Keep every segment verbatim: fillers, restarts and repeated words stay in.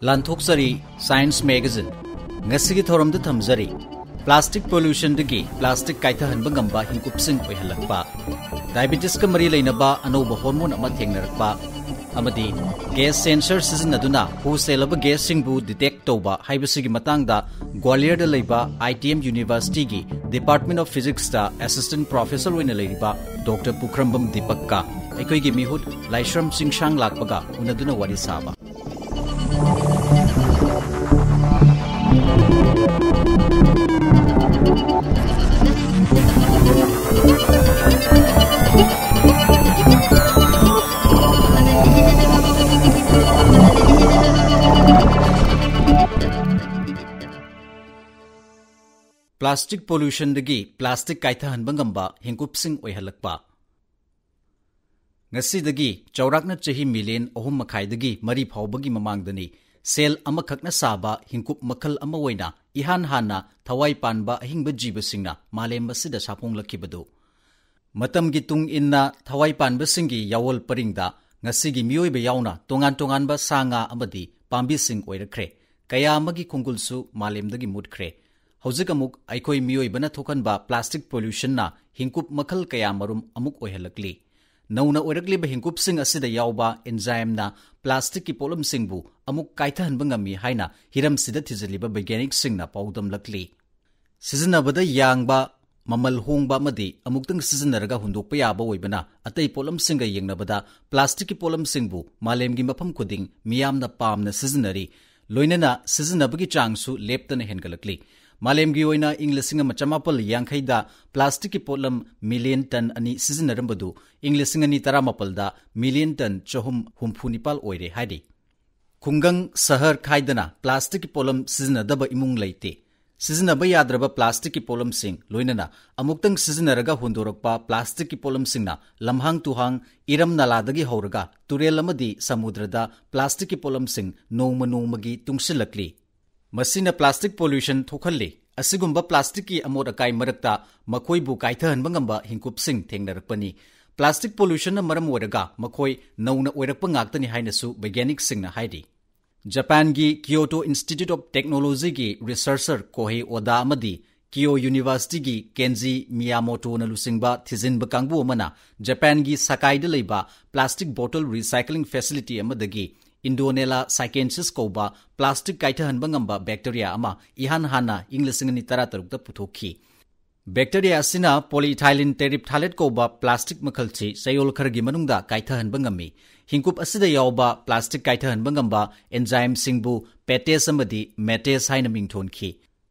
ꯂꯥꯟꯊꯣꯛꯆꯔꯤ Science Magazine꯫ ꯉꯁꯤꯒꯤ ꯊꯧꯔꯝꯗ ꯊꯝꯖꯔꯤ: ꯄ꯭ꯂꯥꯁꯇꯤꯛ ꯄꯣꯂꯨꯁꯟꯗꯒꯤ ꯄ꯭ꯂꯥꯁꯇꯤꯛ ꯀꯥꯏꯊꯍꯟꯕ ꯉꯝꯕ ꯍꯤꯡꯀꯨꯞꯁꯤꯡ ꯑꯣꯏꯍꯜꯂꯛꯄ, ꯗꯥꯏꯕꯦꯇꯤꯁꯀ ꯃꯔꯤ ꯂꯩꯅꯕ ꯑꯅꯧꯕ ꯍꯣꯔꯃꯣꯟ ꯑꯃ ꯊꯦꯡꯅꯔꯛꯄ, ꯑꯃꯗꯤ ꯒ꯭ꯌꯥꯁ ꯁꯦꯟꯁꯔ ꯁꯤꯖꯤꯟꯅꯗꯨꯅ ꯍꯨ ꯁꯦꯜꯂꯕ ꯒ꯭ꯌꯥꯁꯁꯤꯡꯕꯨ ꯗꯤꯇꯦꯛ ꯇꯧꯕ ꯍꯥꯏꯕꯁꯤꯒꯤ ꯃꯇꯥꯡꯗ ꯒ꯭ꯋꯥꯂꯤꯌꯔꯗ ꯂꯩꯕ I T M Universityꯒꯤ Department of Physicsꯇ assistant professor ꯑꯣꯏꯅ ꯂꯩꯔꯤꯕ ꯗꯣꯛꯇꯔ ꯄꯨꯈ꯭ꯔꯝꯕꯝ ꯗꯤꯄꯛꯀ ꯑꯩꯈꯣꯏꯒꯤ ꯃꯤꯍꯨꯠ ꯂꯥꯏꯁ꯭ꯔꯝ ꯆꯤꯡꯁꯥꯡ ꯂꯥꯛꯄꯒ ꯎꯅꯗꯨꯅ ꯋꯥꯔꯤ ꯁꯥꯕ꯫ ꯄ꯭ꯂꯥꯁꯇꯤꯛ ꯄꯣꯂꯨꯁꯟꯗꯒꯤ ꯄ꯭ꯂꯥꯁꯇꯤꯛ ꯀꯥꯏꯊꯍꯟꯕ ꯉꯝꯕ ꯍꯤꯡꯀꯨꯞꯁꯤꯡ ꯑꯣꯏꯍꯜꯂꯛꯄ꯫ ꯉꯁꯤꯗꯒꯤ ꯆꯥꯎꯔꯥꯛꯅ ꯆꯍꯤ ꯃꯤꯂꯤꯌꯟ ꯑꯍꯨꯝ ꯃꯈꯥꯏꯗꯒꯤ ꯃꯔꯤ ꯐꯥꯎꯕꯒꯤ ꯃꯃꯥꯡꯗꯅꯤ ꯁꯦꯜ ꯑꯃꯈꯛꯅ ꯁꯥꯕ ꯍꯤꯡꯀꯨꯞ ꯃꯈꯜ ꯑꯃ ꯑꯣꯏꯅ ꯏꯍꯥꯟ ꯍꯥꯟꯅ ꯊꯋꯥꯏ ꯄꯥꯟꯕ ꯑꯍꯤꯡꯕ ꯖꯤꯕꯁꯤꯡꯅ ꯃꯥꯂꯦꯝ ꯑꯁꯤꯗ ꯁꯥꯐꯣꯡꯂꯛꯈꯤꯕꯗꯨ꯫ ꯃꯇꯝꯒꯤ ꯇꯨꯡ ꯏꯟꯅ ꯊꯋꯥꯏ ꯄꯥꯟꯕꯁꯤꯡꯒꯤ ꯌꯥꯑꯣꯜ ꯄꯔꯤꯡꯗ ꯉꯁꯤꯒꯤ ꯃꯤꯑꯣꯏꯕ ꯌꯥꯎꯅ ꯇꯣꯉꯥꯟ ꯇꯣꯉꯥꯟꯕ ꯁꯥ ꯉꯥ ꯑꯃꯗꯤ ꯄꯥꯝꯕꯤꯁꯤꯡ ꯑꯣꯏꯔꯛꯈ꯭ꯔꯦ꯫ ꯀꯌꯥ ꯑꯃꯒꯤ ꯈꯣꯡꯒꯨꯜꯁꯨ ꯃꯥꯂꯦꯝꯗꯒꯤ ꯃꯨꯠꯈ꯭ꯔꯦ꯫ ꯍꯧꯖꯤꯛ ꯑꯃꯨꯛ ꯑꯩꯈꯣꯏ ꯃꯤꯑꯣꯏꯕꯅ ꯊꯣꯛꯍꯟꯕ ꯄ꯭ꯂꯥꯁꯇꯤꯛ ꯄꯣꯂꯨꯁꯟꯅ ꯍꯤꯡꯀꯨꯞ ꯃꯈꯜ ꯀꯌꯥ ꯃꯔꯨꯝ ꯑꯃꯨꯛ ꯑꯣꯏꯍꯜꯂꯛꯂꯤ꯫ ꯅꯧꯅ ꯑꯣꯏꯔꯛꯂꯤꯕ ꯍꯤꯡꯀꯨꯞꯁꯤꯡ ꯑꯁꯤꯗ ꯌꯥꯎꯕ ꯑꯦꯟꯖꯥꯏꯝꯅ ꯄ꯭ꯂꯥꯁꯇꯤꯛꯀꯤ ꯄꯣꯠꯂꯝꯁꯤꯡꯕꯨ ꯑꯃꯨꯛ ꯀꯥꯏꯊꯍꯟꯕ ꯉꯝꯃꯤ ꯍꯥꯏꯅ ꯍꯤꯔꯝꯁꯤꯗ ꯊꯤꯖꯤꯜꯂꯤꯕ ꯕꯩꯒ꯭ꯌꯥꯅꯤꯛꯁꯤꯡꯅ ꯄꯥꯎꯗꯝꯂꯛꯂꯤ꯫ ꯁꯤꯖꯤꯟꯅꯕꯗ ꯌꯥꯡꯕ, ꯃꯃꯜ ꯍꯣꯡꯕ ꯑꯃꯗꯤ ꯑꯃꯨꯛꯇꯪ ꯁꯤꯖꯤꯟꯅꯔꯒ ꯍꯨꯟꯗꯣꯛꯄ ꯌꯥꯕ ꯑꯣꯏꯕꯅ ꯑꯇꯩ ꯄꯣꯠꯂꯝꯁꯤꯡꯒ ꯌꯦꯡꯅꯕꯗ ꯄ꯭ꯂꯥꯁꯇꯤꯛꯀꯤ ꯄꯣꯠꯂꯝꯁꯤꯡꯕꯨ ꯃꯥꯂꯦꯝꯒꯤ ꯃꯐꯝ ꯈꯨꯗꯤꯡ ꯃꯤꯌꯥꯝꯅ ꯄꯥꯝꯅ ꯁꯤꯖꯤꯟꯅꯔꯤ꯫ ꯂꯣꯏꯅꯅ ꯁꯤꯖꯤꯟꯅꯕꯒꯤ ꯆꯥꯡꯁꯨ ꯂꯦꯞꯇꯅ ꯍꯦꯟꯒꯠꯂꯛꯂꯤ꯫ ꯃꯥꯂꯦꯝꯒꯤ ꯑꯣꯏꯅ ꯏꯪ ꯂꯤꯁꯤꯡ ꯑꯃ ꯆꯃꯥꯄꯜ ꯌꯥꯡꯈꯩꯗ ꯄ꯭ꯂꯥꯁꯇꯤꯛꯀꯤ ꯄꯣꯠꯂꯝ ꯃꯤꯂꯤꯌꯟ ꯇꯟ ꯑꯅꯤ ꯁꯤꯖꯤꯟꯅꯔꯝꯕꯗꯨ ꯏꯪ ꯂꯤꯁꯤꯡ ꯑꯅꯤ ꯇꯔꯥꯃꯥꯄꯜꯗ ꯃꯤꯂꯤꯌꯟ ꯇꯟ ꯆꯍꯨꯝ ꯍꯨꯝꯐꯨ ꯅꯤꯄꯥꯜ ꯑꯣꯏꯔꯦ ꯍꯥꯏꯔꯤ꯫ ꯈꯨꯡꯒꯪ ꯁꯍꯔ ꯈꯥꯏꯗꯅ ꯄ꯭ꯂꯥꯁꯇꯤꯛꯀꯤ ꯄꯣꯠꯂꯝ ꯁꯤꯖꯤꯟꯅꯗꯕ ꯏꯃꯨꯡ ꯂꯩꯇꯦ꯫ ꯁꯤꯖꯤꯟꯅꯕ ꯌꯥꯗ꯭ꯔꯕ ꯄ꯭ꯂꯥꯁꯇꯤꯛꯀꯤ ꯄꯣꯠꯂꯝꯁꯤꯡ, ꯂꯣꯏꯅꯅ ꯑꯃꯨꯛꯇꯪ ꯁꯤꯖꯤꯟꯅꯔꯒ ꯍꯨꯟꯗꯣꯔꯛꯄ ꯄ꯭ꯂꯥꯁꯇꯤꯛꯀꯤ ꯄꯣꯠꯂꯝꯁꯤꯡꯅ ꯂꯝꯍꯥꯡ ꯇꯨꯍꯥꯡ, ꯏꯔꯝ ꯅꯂꯥꯗꯒꯤ ꯍꯧꯔꯒ ꯇꯨꯔꯦꯜ ꯑꯃꯗꯤ ꯁꯃꯨꯗ꯭ꯔꯗ ꯄ꯭ꯂꯥꯁꯇꯤꯛꯀꯤ ꯄꯣꯠꯂꯝꯁꯤꯡ ꯅꯣꯡꯃ ꯅꯣꯡꯃꯒꯤ ꯇꯨꯡꯁꯤꯜꯂꯛꯂꯤ꯫ ꯃꯁꯤꯅ ꯄ꯭ꯂꯥꯁꯇꯤꯛ ꯄꯣꯂꯨꯁꯟ ꯊꯣꯛꯍꯜꯂꯤ꯫ ꯑꯁꯤꯒꯨꯝꯕ ꯄ꯭ꯂꯥꯁꯇꯤꯛꯀꯤ ꯑꯃꯣꯠ ꯑꯀꯥꯏ ꯃꯔꯛꯇ ꯃꯈꯣꯏꯕꯨ ꯀꯥꯏꯊꯍꯟꯕ ꯉꯝꯕ ꯍꯤꯡꯀꯨꯞꯁꯤꯡ ꯊꯦꯡꯅꯔꯛꯄꯅꯤ꯫ ꯄ꯭ꯂꯥꯁꯇꯤꯛ ꯄꯣꯂꯨꯁꯟꯅ ꯃꯔꯝ ꯑꯣꯏꯔꯒ ꯃꯈꯣꯏ ꯅꯧꯅ ꯑꯣꯏꯔꯛꯄ ꯉꯥꯛꯇꯅꯤ ꯍꯥꯏꯅꯁꯨ ꯕꯩꯒ꯭ꯌꯥꯅꯤꯛꯁꯤꯡꯅ ꯍꯥꯏꯔꯤ꯫ ꯖꯄꯥꯟꯒꯤ Kyoto Institute of Technologyꯒꯤ researcher Kohei Oda ꯑꯃꯗꯤ Keio Universityꯒꯤ Kenji Miyamotoꯅ ꯂꯨꯆꯤꯡꯕ ꯊꯤꯖꯤꯟꯕ ꯀꯥꯡꯕꯨ ꯑꯃꯅ ꯖꯄꯥꯟꯒꯤ ꯁꯀꯥꯏꯗ ꯂꯩꯕ plastic bottle recycling facility ꯑꯃꯗꯒꯤ Indonella saicensis ꯀꯧꯕ plastic ꯀꯥꯏꯊꯍꯟꯕ ꯉꯝꯕ bacteria ꯑꯃ ꯏꯍꯥꯟ ꯍꯥꯟꯅ ꯏꯪ ꯂꯤꯁꯤꯡ ꯑꯅꯤ ꯇꯔꯥꯇꯔꯨꯛꯇ ꯄꯨꯊꯣꯛꯈꯤ꯫ Bacteria ꯑꯁꯤꯅ polyethylene terephthalate ꯀꯧꯕ plastic ꯃꯈꯜꯁꯤ ꯆꯌꯣꯜ ꯈꯔꯒꯤ ꯃꯅꯨꯡꯗ ꯀꯥꯏꯊꯍꯟꯕ ꯉꯝꯃꯤ꯫ ꯍꯤꯡꯀꯨꯞ ꯑꯁꯤꯗ ꯌꯥꯎꯕ plastic ꯀꯥꯏꯊꯍꯟꯕ ꯉꯝꯕ enzymeꯁꯤꯡꯕꯨ PATase ꯑꯃꯗꯤ MATase ꯍꯥꯏꯅ ꯃꯤꯡꯊꯣꯟꯈꯤ꯫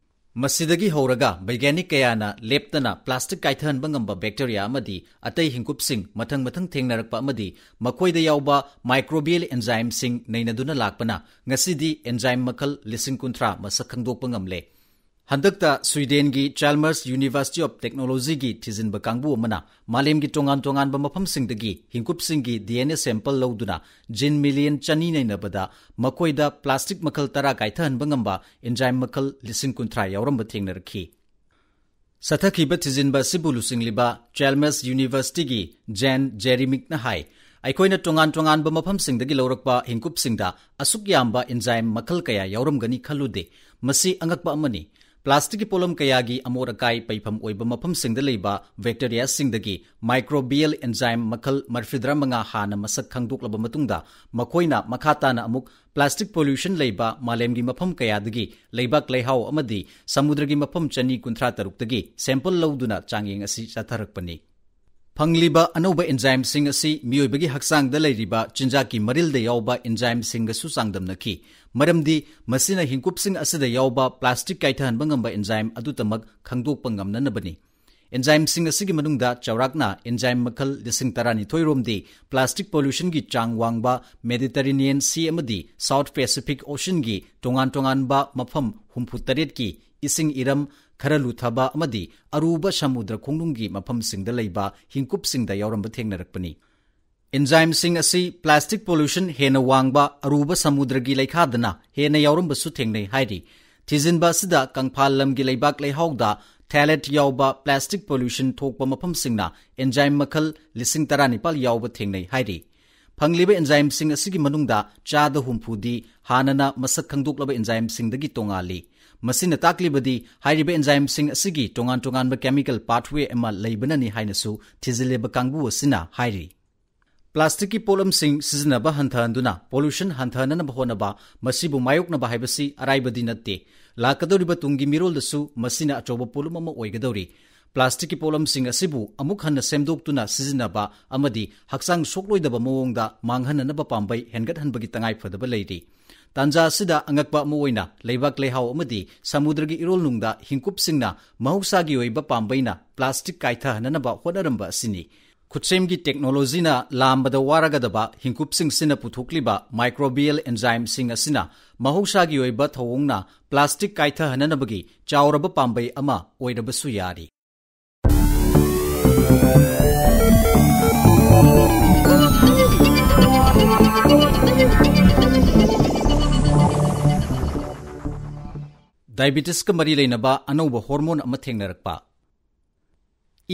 ꯃꯁꯤꯗꯒꯤ ꯍꯧꯔꯒ ꯕꯩꯒ꯭ꯌꯥꯅꯤꯛ ꯀꯌꯥꯅ ꯂꯦꯞꯇꯅ plastic ꯀꯥꯏꯊꯍꯟꯕ ꯉꯝꯕ bacteria ꯑꯃꯗꯤ ꯑꯇꯩ ꯍꯤꯡꯀꯨꯞꯁꯤꯡ ꯃꯊꯪ ꯃꯊꯪ ꯊꯦꯡꯅꯔꯛꯄ ꯑꯃꯗꯤ ꯃꯈꯣꯏꯗ ꯌꯥꯎꯕ microbial enzymeꯁꯤꯡ ꯅꯩꯅꯗꯨꯅ ꯂꯥꯛꯄꯅ ꯉꯁꯤꯗꯤ enzyme ꯃꯈꯜ ꯂꯤꯁꯤꯡ ꯀꯨꯟꯊ꯭ꯔꯥ ꯃꯁꯛ ꯈꯪꯗꯣꯛꯄ ꯉꯝꯂꯦ꯫ ꯍꯟꯗꯛꯇ Swedenꯒꯤ Chalmers University of Technologyꯒꯤ ꯊꯤꯖꯤꯟꯕ ꯀꯥꯡꯕꯨ ꯑꯃꯅ ꯃꯥꯂꯦꯝꯒꯤ ꯇꯣꯉꯥꯟ ꯇꯣꯉꯥꯟꯕ ꯃꯐꯝꯁꯤꯡꯗꯒꯤ ꯍꯤꯡꯀꯨꯞꯁꯤꯡꯒꯤ DNA sample ꯂꯧꯗꯨꯅ gene million ꯆꯅꯤ ꯅꯩꯅꯕꯗ ꯃꯈꯣꯏꯗ plastic ꯃꯈꯜ ꯇꯔꯥ ꯀꯥꯏꯊꯍꯟꯕ ꯉꯝꯕ enzyme ꯃꯈꯜ ꯂꯤꯁꯤꯡ ꯀꯨꯟꯊ꯭ꯔꯥ ꯌꯥꯎꯔꯝꯕ ꯊꯦꯡꯅꯔꯛꯈꯤ꯫ ꯆꯠꯊꯈꯤꯕ ꯊꯤꯖꯤꯟꯕ ꯑꯁꯤꯕꯨ ꯂꯨꯆꯤꯡꯂꯤꯕ Chalmers Universityꯒꯤ Jan Jeremicꯅ ꯍꯥꯏ, "ꯑꯩꯈꯣꯏꯅ ꯇꯣꯉꯥꯟ ꯇꯣꯉꯥꯟꯕ ꯃꯐꯝꯁꯤꯡꯗꯒꯤ ꯂꯧꯔꯛꯄ ꯍꯤꯡꯀꯨꯞꯁꯤꯡꯗ ꯑꯁꯨꯛ ꯌꯥꯝꯕ enzyme ꯃꯈꯜ ꯀꯌꯥ ꯌꯥꯎꯔꯝꯒꯅꯤ ꯈꯜꯂꯨꯗꯦ꯫ ꯃꯁꯤ ꯑꯉꯛꯄ ꯑꯃꯅꯤ꯫ Plasticꯀꯤ ꯄꯣꯠꯂꯝ ꯀꯌꯥꯒꯤ ꯑꯃꯣꯠ ꯑꯀꯥꯏ ꯄꯩꯐꯝ ꯑꯣꯏꯕ ꯃꯐꯝꯁꯤꯡꯗ ꯂꯩꯕ bacteriaꯁꯤꯡꯗꯒꯤ microbial enzyme ꯃꯈꯜ ꯃꯔꯤꯐꯨꯇꯔꯥ ꯃꯉꯥ ꯍꯥꯟꯅ ꯃꯁꯛ ꯈꯪꯗꯣꯛꯂꯕ ꯃꯇꯨꯡꯗ ꯃꯈꯣꯏꯅ ꯃꯈꯥ ꯇꯥꯅ ꯑꯃꯨꯛ plastic pollution ꯂꯩꯕ ꯃꯥꯂꯦꯝꯒꯤ ꯃꯐꯝ ꯀꯌꯥꯗꯒꯤ ꯂꯩꯕꯥꯛ ꯂꯩꯍꯥꯎ ꯑꯃꯗꯤ ꯁꯃꯨꯗ꯭ꯔꯒꯤ ꯃꯐꯝ ꯆꯅꯤ ꯀꯨꯟꯊ꯭ꯔꯥ ꯇꯔꯨꯛꯇꯒꯤ sample ꯂꯧꯗꯨꯅ ꯆꯥꯡꯌꯦꯡ ꯑꯁꯤ ꯆꯠꯊꯔꯛꯄꯅꯤ꯫ ꯐꯪꯂꯤꯕ ꯑꯅꯧꯕ enzymeꯁꯤꯡ ꯑꯁꯤ ꯃꯤꯑꯣꯏꯕꯒꯤ ꯍꯛꯆꯥꯡꯗ ꯂꯩꯔꯤꯕ ꯆꯤꯟꯖꯥꯛꯀꯤ ꯃꯔꯤꯜꯗ ꯌꯥꯎꯕ enzymeꯁꯤꯡꯒꯁꯨ ꯆꯥꯡꯗꯝꯅꯈꯤ, ꯃꯔꯝꯗꯤ ꯃꯁꯤꯅ ꯍꯤꯡꯀꯨꯞꯁꯤꯡ ꯑꯁꯤꯗ ꯌꯥꯎꯕ plastic ꯀꯥꯏꯊꯍꯟꯕ ꯉꯝꯕ enzyme ꯑꯗꯨꯇꯃꯛ ꯈꯪꯗꯣꯛꯄ ꯉꯝꯅꯅꯕꯅꯤ꯫ Enzymeꯁꯤꯡ ꯑꯁꯤꯒꯤ ꯃꯅꯨꯡꯗ ꯆꯥꯎꯔꯥꯛꯅ enzyme ꯃꯈꯜ ꯂꯤꯁꯤꯡ ꯇꯔꯥꯅꯤꯊꯣꯏ ꯔꯣꯝꯗꯤ plastic pollutionꯒꯤ ꯆꯥꯡ ꯋꯥꯡꯕ Mediterranean Sea ꯑꯃꯗꯤ South Pacific Oceanꯒꯤ ꯇꯣꯉꯥꯟ ꯇꯣꯉꯥꯟꯕ ꯃꯐꯝ ꯍꯨꯝꯐꯨ ꯇꯔꯦꯠꯀꯤ ꯏꯁꯤꯡ ꯏꯔꯝ, ꯈꯔ ꯂꯨꯊꯕ ꯑꯃꯗꯤ ꯑꯔꯨꯕ ꯁꯃꯨꯗ꯭ꯔ ꯈꯣꯡꯅꯨꯡꯒꯤ ꯃꯐꯝꯁꯤꯡꯗ ꯂꯩꯕ ꯍꯤꯡꯀꯨꯞꯁꯤꯡꯗ ꯌꯥꯎꯔꯝꯕ ꯊꯦꯡꯅꯔꯛꯄꯅꯤ꯫ Enzymeꯁꯤꯡ ꯑꯁꯤ plastic pollution ꯍꯦꯟꯅ ꯋꯥꯡꯕ ꯑꯔꯨꯕ ꯁꯃꯨꯗ꯭ꯔꯒꯤ ꯂꯩꯈꯥꯗꯅ ꯍꯦꯟꯅ ꯌꯥꯎꯔꯝꯕꯁꯨ ꯊꯦꯡꯅꯩ ꯍꯥꯏꯔꯤ꯫ ꯊꯤꯖꯤꯟꯕ ꯑꯁꯤꯗ ꯀꯪꯐꯥꯜ ꯂꯝꯒꯤ ꯂꯩꯕꯥꯛ ꯂꯩꯍꯥꯎꯗ phthalate ꯌꯥꯎꯕ plastic pollution ꯊꯣꯛꯄ ꯃꯐꯝꯁꯤꯡꯅ enzyme ꯃꯈꯜ ꯂꯤꯁꯤꯡ ꯇꯔꯥꯅꯤꯄꯥꯜ ꯌꯥꯎꯕ ꯊꯦꯡꯅꯩ ꯍꯥꯏꯔꯤ꯫ ꯐꯪꯂꯤꯕ enzymeꯁꯤꯡ ꯑꯁꯤꯒꯤ ꯃꯅꯨꯡꯗ ꯆꯥꯗ ꯍꯨꯝꯐꯨꯗꯤ ꯍꯥꯟꯅꯅ ꯃꯁꯛ ꯈꯪꯗꯣꯛꯂꯕ enzymeꯁꯤꯡꯗꯒꯤ ꯇꯣꯉꯥꯜꯂꯤ꯫ ꯃꯁꯤꯅ ꯇꯥꯛꯂꯤꯕꯗꯤ ꯍꯥꯏꯔꯤꯕ enzymeꯁꯤꯡ ꯑꯁꯤꯒꯤ ꯇꯣꯉꯥꯟ ꯇꯣꯉꯥꯟꯕ chemical pathway ꯑꯃ ꯂꯩꯕꯅꯅꯤ ꯍꯥꯏꯅꯁꯨ ꯊꯤꯖꯤꯜꯂꯤꯕ ꯀꯥꯡꯕꯨ ꯑꯁꯤꯅ ꯍꯥꯏꯔꯤ꯫ Plasticꯀꯤ ꯄꯣꯠꯂꯝꯁꯤꯡ ꯁꯤꯖꯤꯟꯅꯕ ꯍꯟꯊꯍꯟꯗꯨꯅ pollution ꯍꯟꯊꯍꯟꯅꯕ ꯍꯣꯠꯅꯕ, ꯃꯁꯤꯕꯨ ꯃꯥꯌꯣꯛꯅꯕ ꯍꯥꯏꯕꯁꯤ ꯑꯔꯥꯏꯕꯗꯤ ꯅꯠꯇꯦ꯫ ꯂꯥꯛꯀꯗꯧꯔꯤꯕ ꯇꯨꯡꯒꯤ ꯃꯤꯔꯣꯜꯗꯁꯨ ꯃꯁꯤꯅ ꯑꯆꯧꯕ ꯄꯣꯠꯂꯨꯝ ꯑꯃ ꯑꯣꯏꯒꯗꯧꯔꯤ꯫ Plasticꯀꯤ ꯄꯣꯠꯂꯝꯁꯤꯡ ꯑꯁꯤꯕꯨ ꯑꯃꯨꯛ ꯍꯟꯅ ꯁꯦꯝꯗꯣꯛꯇꯨꯅ ꯁꯤꯖꯤꯟꯅꯕ ꯑꯃꯗꯤ ꯍꯛꯆꯥꯡ ꯁꯣꯛꯂꯣꯏꯗꯕ ꯃꯑꯣꯡꯗ ꯃꯥꯡꯍꯟꯅꯅꯕ ꯄꯥꯝꯕꯩ ꯍꯦꯟꯒꯠꯍꯟꯕꯒꯤ ꯇꯉꯥꯏꯐꯗꯕ ꯂꯩꯔꯤ꯫ ꯇꯥꯟꯖꯥ ꯑꯁꯤꯗ ꯑꯉꯛꯄ ꯑꯃ ꯑꯣꯏꯅ ꯂꯩꯕꯥꯛ ꯂꯩꯍꯥꯎ ꯑꯃꯗꯤ ꯁꯃꯨꯗ꯭ꯔꯒꯤ ꯏꯔꯣꯜꯅꯨꯡꯗ ꯍꯤꯡꯀꯨꯞꯁꯤꯡꯅ ꯃꯍꯧꯁꯥꯒꯤ ꯑꯣꯏꯕ ꯄꯥꯝꯕꯩꯅ plastic ꯀꯥꯏꯊꯍꯟꯅꯅꯕ ꯍꯣꯠꯅꯔꯝꯕ ꯑꯁꯤꯅꯤ꯫ ꯈꯨꯠꯁꯦꯝꯒꯤ technologyꯅ ꯂꯥꯝꯕꯗ ꯋꯥꯔꯒꯗꯕ ꯍꯤꯡꯀꯨꯞꯁꯤꯡꯁꯤꯅ ꯄꯨꯊꯣꯛꯂꯤꯕ microbial enzymeꯁꯤꯡ ꯑꯁꯤꯅ ꯃꯍꯧꯁꯥꯒꯤ ꯑꯣꯏꯕ ꯊꯧꯑꯣꯡꯅ plastic ꯀꯥꯏꯊꯍꯟꯅꯅꯕꯒꯤ ꯆꯥꯎꯔꯕ ꯄꯥꯝꯕꯩ ꯑꯃ ꯑꯣꯏꯔꯕꯁꯨ ꯌꯥꯔꯤ꯫ Diabetesꯀ ꯃꯔꯤ ꯂꯩꯅꯕ ꯑꯅꯧꯕ hormone ꯑꯃ ꯊꯦꯡꯅꯔꯛꯄ꯫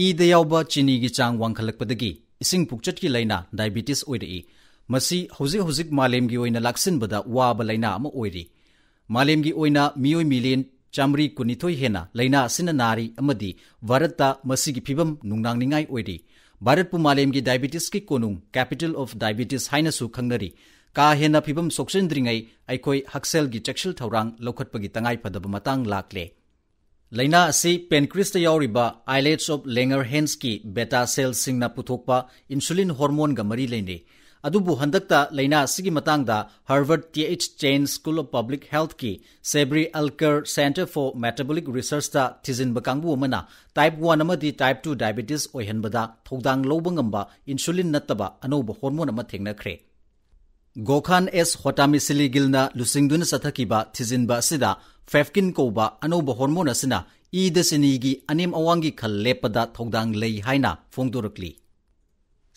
ꯏꯗ ꯌꯥꯎꯕ ꯆꯤꯅꯤꯒꯤ ꯆꯥꯡ ꯋꯥꯡꯈꯠꯂꯛꯄꯗꯒꯤ ꯏꯁꯤꯡ ꯄꯨꯛꯆꯠꯀꯤ ꯂꯥꯏꯅꯥ diabetes ꯑꯣꯏꯔꯛꯏ꯫ ꯃꯁꯤ ꯍꯧꯖꯤꯛ ꯍꯧꯖꯤꯛ ꯃꯥꯂꯦꯝꯒꯤ ꯑꯣꯏꯅ ꯂꯥꯛꯁꯤꯟꯕꯗ ꯋꯥꯕ ꯂꯥꯏꯅꯥ ꯑꯃ ꯑꯣꯏꯔꯤ꯫ ꯃꯥꯂꯦꯝꯒꯤ ꯑꯣꯏꯅ ꯃꯤꯑꯣꯏ million ꯆꯥꯃꯔꯤ ꯀꯨꯟꯅꯤꯊꯣꯏ ꯍꯦꯟꯅ ꯂꯥꯏꯅꯥ ꯑꯁꯤꯅ ꯅꯥꯔꯤ ꯑꯃꯗꯤ ꯚꯥꯔꯠꯇ ꯃꯁꯤꯒꯤ ꯐꯤꯚꯝ ꯅꯨꯡꯅꯥꯡꯅꯤꯡꯉꯥꯏ ꯑꯣꯏꯔꯤ꯫ ꯚꯥꯔꯠꯄꯨ ꯃꯥꯂꯦꯝꯒꯤ diabetesꯀꯤ ꯀꯣꯅꯨꯡ, capital of diabetes ꯍꯥꯏꯅꯁꯨ ꯈꯪꯅꯔꯤ꯫ ꯀꯥ ꯍꯦꯟꯅ ꯐꯤꯚꯝ ꯁꯣꯛꯆꯤꯟꯗ꯭ꯔꯤꯉꯩ ꯑꯩꯈꯣꯏ ꯍꯛꯁꯦꯜꯒꯤ ꯆꯦꯛꯁꯤꯜ ꯊꯧꯔꯥꯡ ꯂꯧꯈꯠꯄꯒꯤ ꯇꯉꯥꯏꯐꯗꯕ ꯃꯇꯥꯡ ꯂꯥꯛꯂꯦ꯫ ꯂꯥꯏꯅꯥ ꯑꯁꯤ pancreasꯇ ꯌꯥꯎꯔꯤꯕ islets of Langerhansꯀꯤ beta cellꯁꯤꯡꯅ ꯄꯨꯊꯣꯛꯄ insulin hormoneꯒ ꯃꯔꯤ ꯂꯩꯅꯩ꯫ ꯑꯗꯨꯕꯨ ꯍꯟꯗꯛꯇ ꯂꯥꯏꯅꯥ ꯑꯁꯤꯒꯤ ꯃꯇꯥꯡꯗ Harvard Th Chan School of Public Healthꯀꯤ Sabri Alkar Center for Metabolic Researchꯇ ꯊꯤꯖꯤꯟꯕ ꯀꯥꯡꯕꯨ ꯑꯃꯅ type one ꯑꯃꯗꯤ type two diabetes ꯑꯣꯏꯍꯟꯕꯗ ꯊꯧꯗꯥꯡ ꯂꯧꯕ ꯉꯝꯕ insulin ꯅꯠꯇꯕ ꯑꯅꯧꯕ hormone ꯑꯃ ꯊꯦꯡꯅꯈ꯭ꯔꯦ꯫ ꯒꯣꯈꯥꯟ ꯑꯦꯁ ꯍꯣꯇꯥꯃꯤꯁꯤꯂꯤꯒꯤꯜꯅ ꯂꯨꯆꯤꯡꯗꯨꯅ ꯆꯠꯊꯈꯤꯕ ꯊꯤꯖꯤꯟꯕ ꯑꯁꯤꯗ ꯐꯦꯐꯀꯤꯟ ꯀꯧꯕ ꯑꯅꯧꯕ hormone ꯑꯁꯤꯅ ꯏꯗ ꯆꯤꯅꯤꯒꯤ ꯑꯅꯦꯝ ꯑꯋꯥꯡꯒꯤ ꯈꯜ ꯂꯦꯞꯄꯗ ꯊꯧꯗꯥꯡ ꯂꯩ ꯍꯥꯏꯅ ꯐꯣꯡꯗꯣꯔꯛꯂꯤ꯫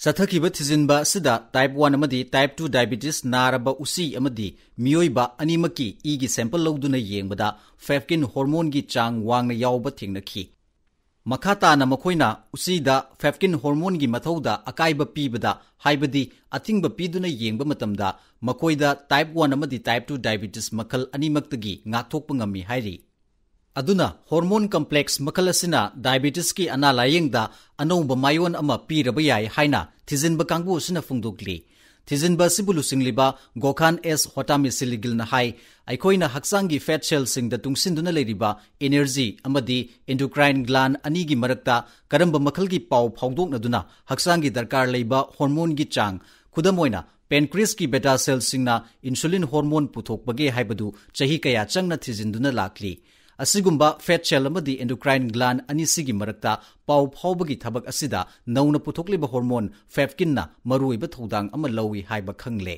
ꯆꯠꯊꯈꯤꯕ ꯊꯤꯖꯤꯟꯕ ꯑꯁꯤꯗ type one ꯑꯃꯗꯤ type two diabetes ꯅꯥꯔꯕ ꯎꯆꯤ ꯑꯃꯗꯤ ꯃꯤꯑꯣꯏꯕ ꯑꯅꯤꯃꯛꯀꯤ ꯏꯒꯤ sample ꯂꯧꯗꯨꯅ ꯌꯦꯡꯕꯗ ꯐꯦꯐꯀꯤꯟ hormoneꯒꯤ ꯆꯥꯡ ꯋꯥꯡꯅ ꯌꯥꯎꯕ ꯊꯦꯡꯅꯈꯤ꯫ ꯃꯈꯥ ꯇꯥꯅ ꯃꯈꯣꯏꯅ ꯎꯆꯤꯗ ꯐꯦꯞꯀꯤꯟ ꯍꯣꯔꯃꯣꯟꯒꯤ ꯃꯊꯧꯗ ꯑꯀꯥꯏꯕ ꯄꯤꯕꯗ, ꯍꯥꯏꯕꯗꯤ ꯑꯊꯤꯡꯕ ꯄꯤꯗꯨꯅ ꯌꯦꯡꯕ ꯃꯇꯝꯗ, ꯃꯈꯣꯏꯗ type one ꯑꯃꯗꯤ type two diabetes ꯃꯈꯜ ꯑꯅꯤꯃꯛꯇꯒꯤ ꯉꯥꯛꯊꯣꯛꯄ ꯉꯝꯃꯤ ꯍꯥꯏꯔꯤ꯫ ꯑꯗꯨꯅ ꯍꯣꯔꯃꯣꯟ ꯀꯝꯄ꯭ꯂꯦꯛꯁ ꯃꯈꯜ ꯑꯁꯤꯅ ꯗꯥꯏꯕꯦꯇꯤꯁꯀꯤ ꯑꯅꯥ ꯂꯥꯌꯦꯡꯗ ꯑꯅꯧꯕ ꯃꯥꯏꯑꯣꯟ ꯑꯃ ꯄꯤꯔꯕ ꯌꯥꯏ ꯍꯥꯏꯅ ꯊꯤꯖꯤꯟꯕ ꯀꯥꯡꯕꯨ ꯑꯁꯤꯅ ꯐꯣꯡꯗꯣꯛꯂꯤ꯫ ꯊꯤꯖꯤꯟꯕ ꯑꯁꯤꯕꯨ ꯂꯨꯆꯤꯡꯂꯤꯕ ꯒꯣꯈꯥꯟ ꯑꯦꯁ ꯍꯣꯇꯥꯃꯤꯁꯤꯂꯤꯒꯤꯜꯅ ꯍꯥꯏ, ꯑꯩꯈꯣꯏꯅ ꯍꯛꯆꯥꯡꯒꯤ ꯐꯦꯠ ꯁꯦꯜꯁꯤꯡꯗ ꯇꯨꯡꯁꯤꯟꯗꯨꯅ ꯂꯩꯔꯤꯕ ꯏꯅꯔꯖꯤ ꯑꯃꯗꯤ ꯏꯟꯗꯣꯀ꯭ꯔꯥꯏꯟ ꯒ꯭ꯂꯥꯟ ꯑꯅꯤꯒꯤ ꯃꯔꯛꯇ ꯀꯔꯝꯕ ꯃꯈꯜꯒꯤ ꯄꯥꯎ ꯐꯥꯎꯗꯣꯛꯅꯗꯨꯅ ꯍꯛꯆꯥꯡꯒꯤ ꯗꯔꯀꯥꯔ ꯂꯩꯕ ꯍꯣꯔꯃꯣꯟꯒꯤ ꯆꯥꯡ, ꯈꯨꯗꯝ ꯑꯣꯏꯅ ꯄꯦꯟꯀ꯭ꯔꯤꯌꯁꯀꯤ ꯕꯦꯇꯥ ꯁꯦꯜꯁꯤꯡꯅ ꯏꯟꯁꯨꯂꯤꯟ ꯍꯣꯔꯃꯣꯟ ꯄꯨꯊꯣꯛꯄꯒꯦ ꯍꯥꯏꯕꯗꯨ ꯆꯍꯤ ꯀꯌꯥ ꯆꯪꯅ ꯊꯤꯖꯤꯟꯗꯨꯅ ꯂꯥꯛꯂꯤ꯫ ꯑꯁꯤꯒꯨꯝꯕ ꯐꯦꯠ ꯁꯦꯜ ꯑꯃꯗꯤ ꯏꯟꯗꯣꯀ꯭ꯔꯥꯏꯟ ꯒ꯭ꯂꯥꯟ ꯑꯅꯤꯁꯤꯒꯤ ꯃꯔꯛꯇ ꯄꯥꯎ ꯐꯥꯎꯕꯒꯤ ꯊꯕꯛ ꯑꯁꯤꯗ ꯅꯧꯅ ꯄꯨꯊꯣꯛꯂꯤꯕ ꯍꯣꯔꯃꯣꯟ ꯐꯦꯞꯀꯤꯟꯅ ꯃꯔꯨꯑꯣꯏꯕ ꯊꯧꯗꯥꯡ ꯑꯃ ꯂꯧꯏ ꯍꯥꯏꯕ ꯈꯪꯂꯦ꯫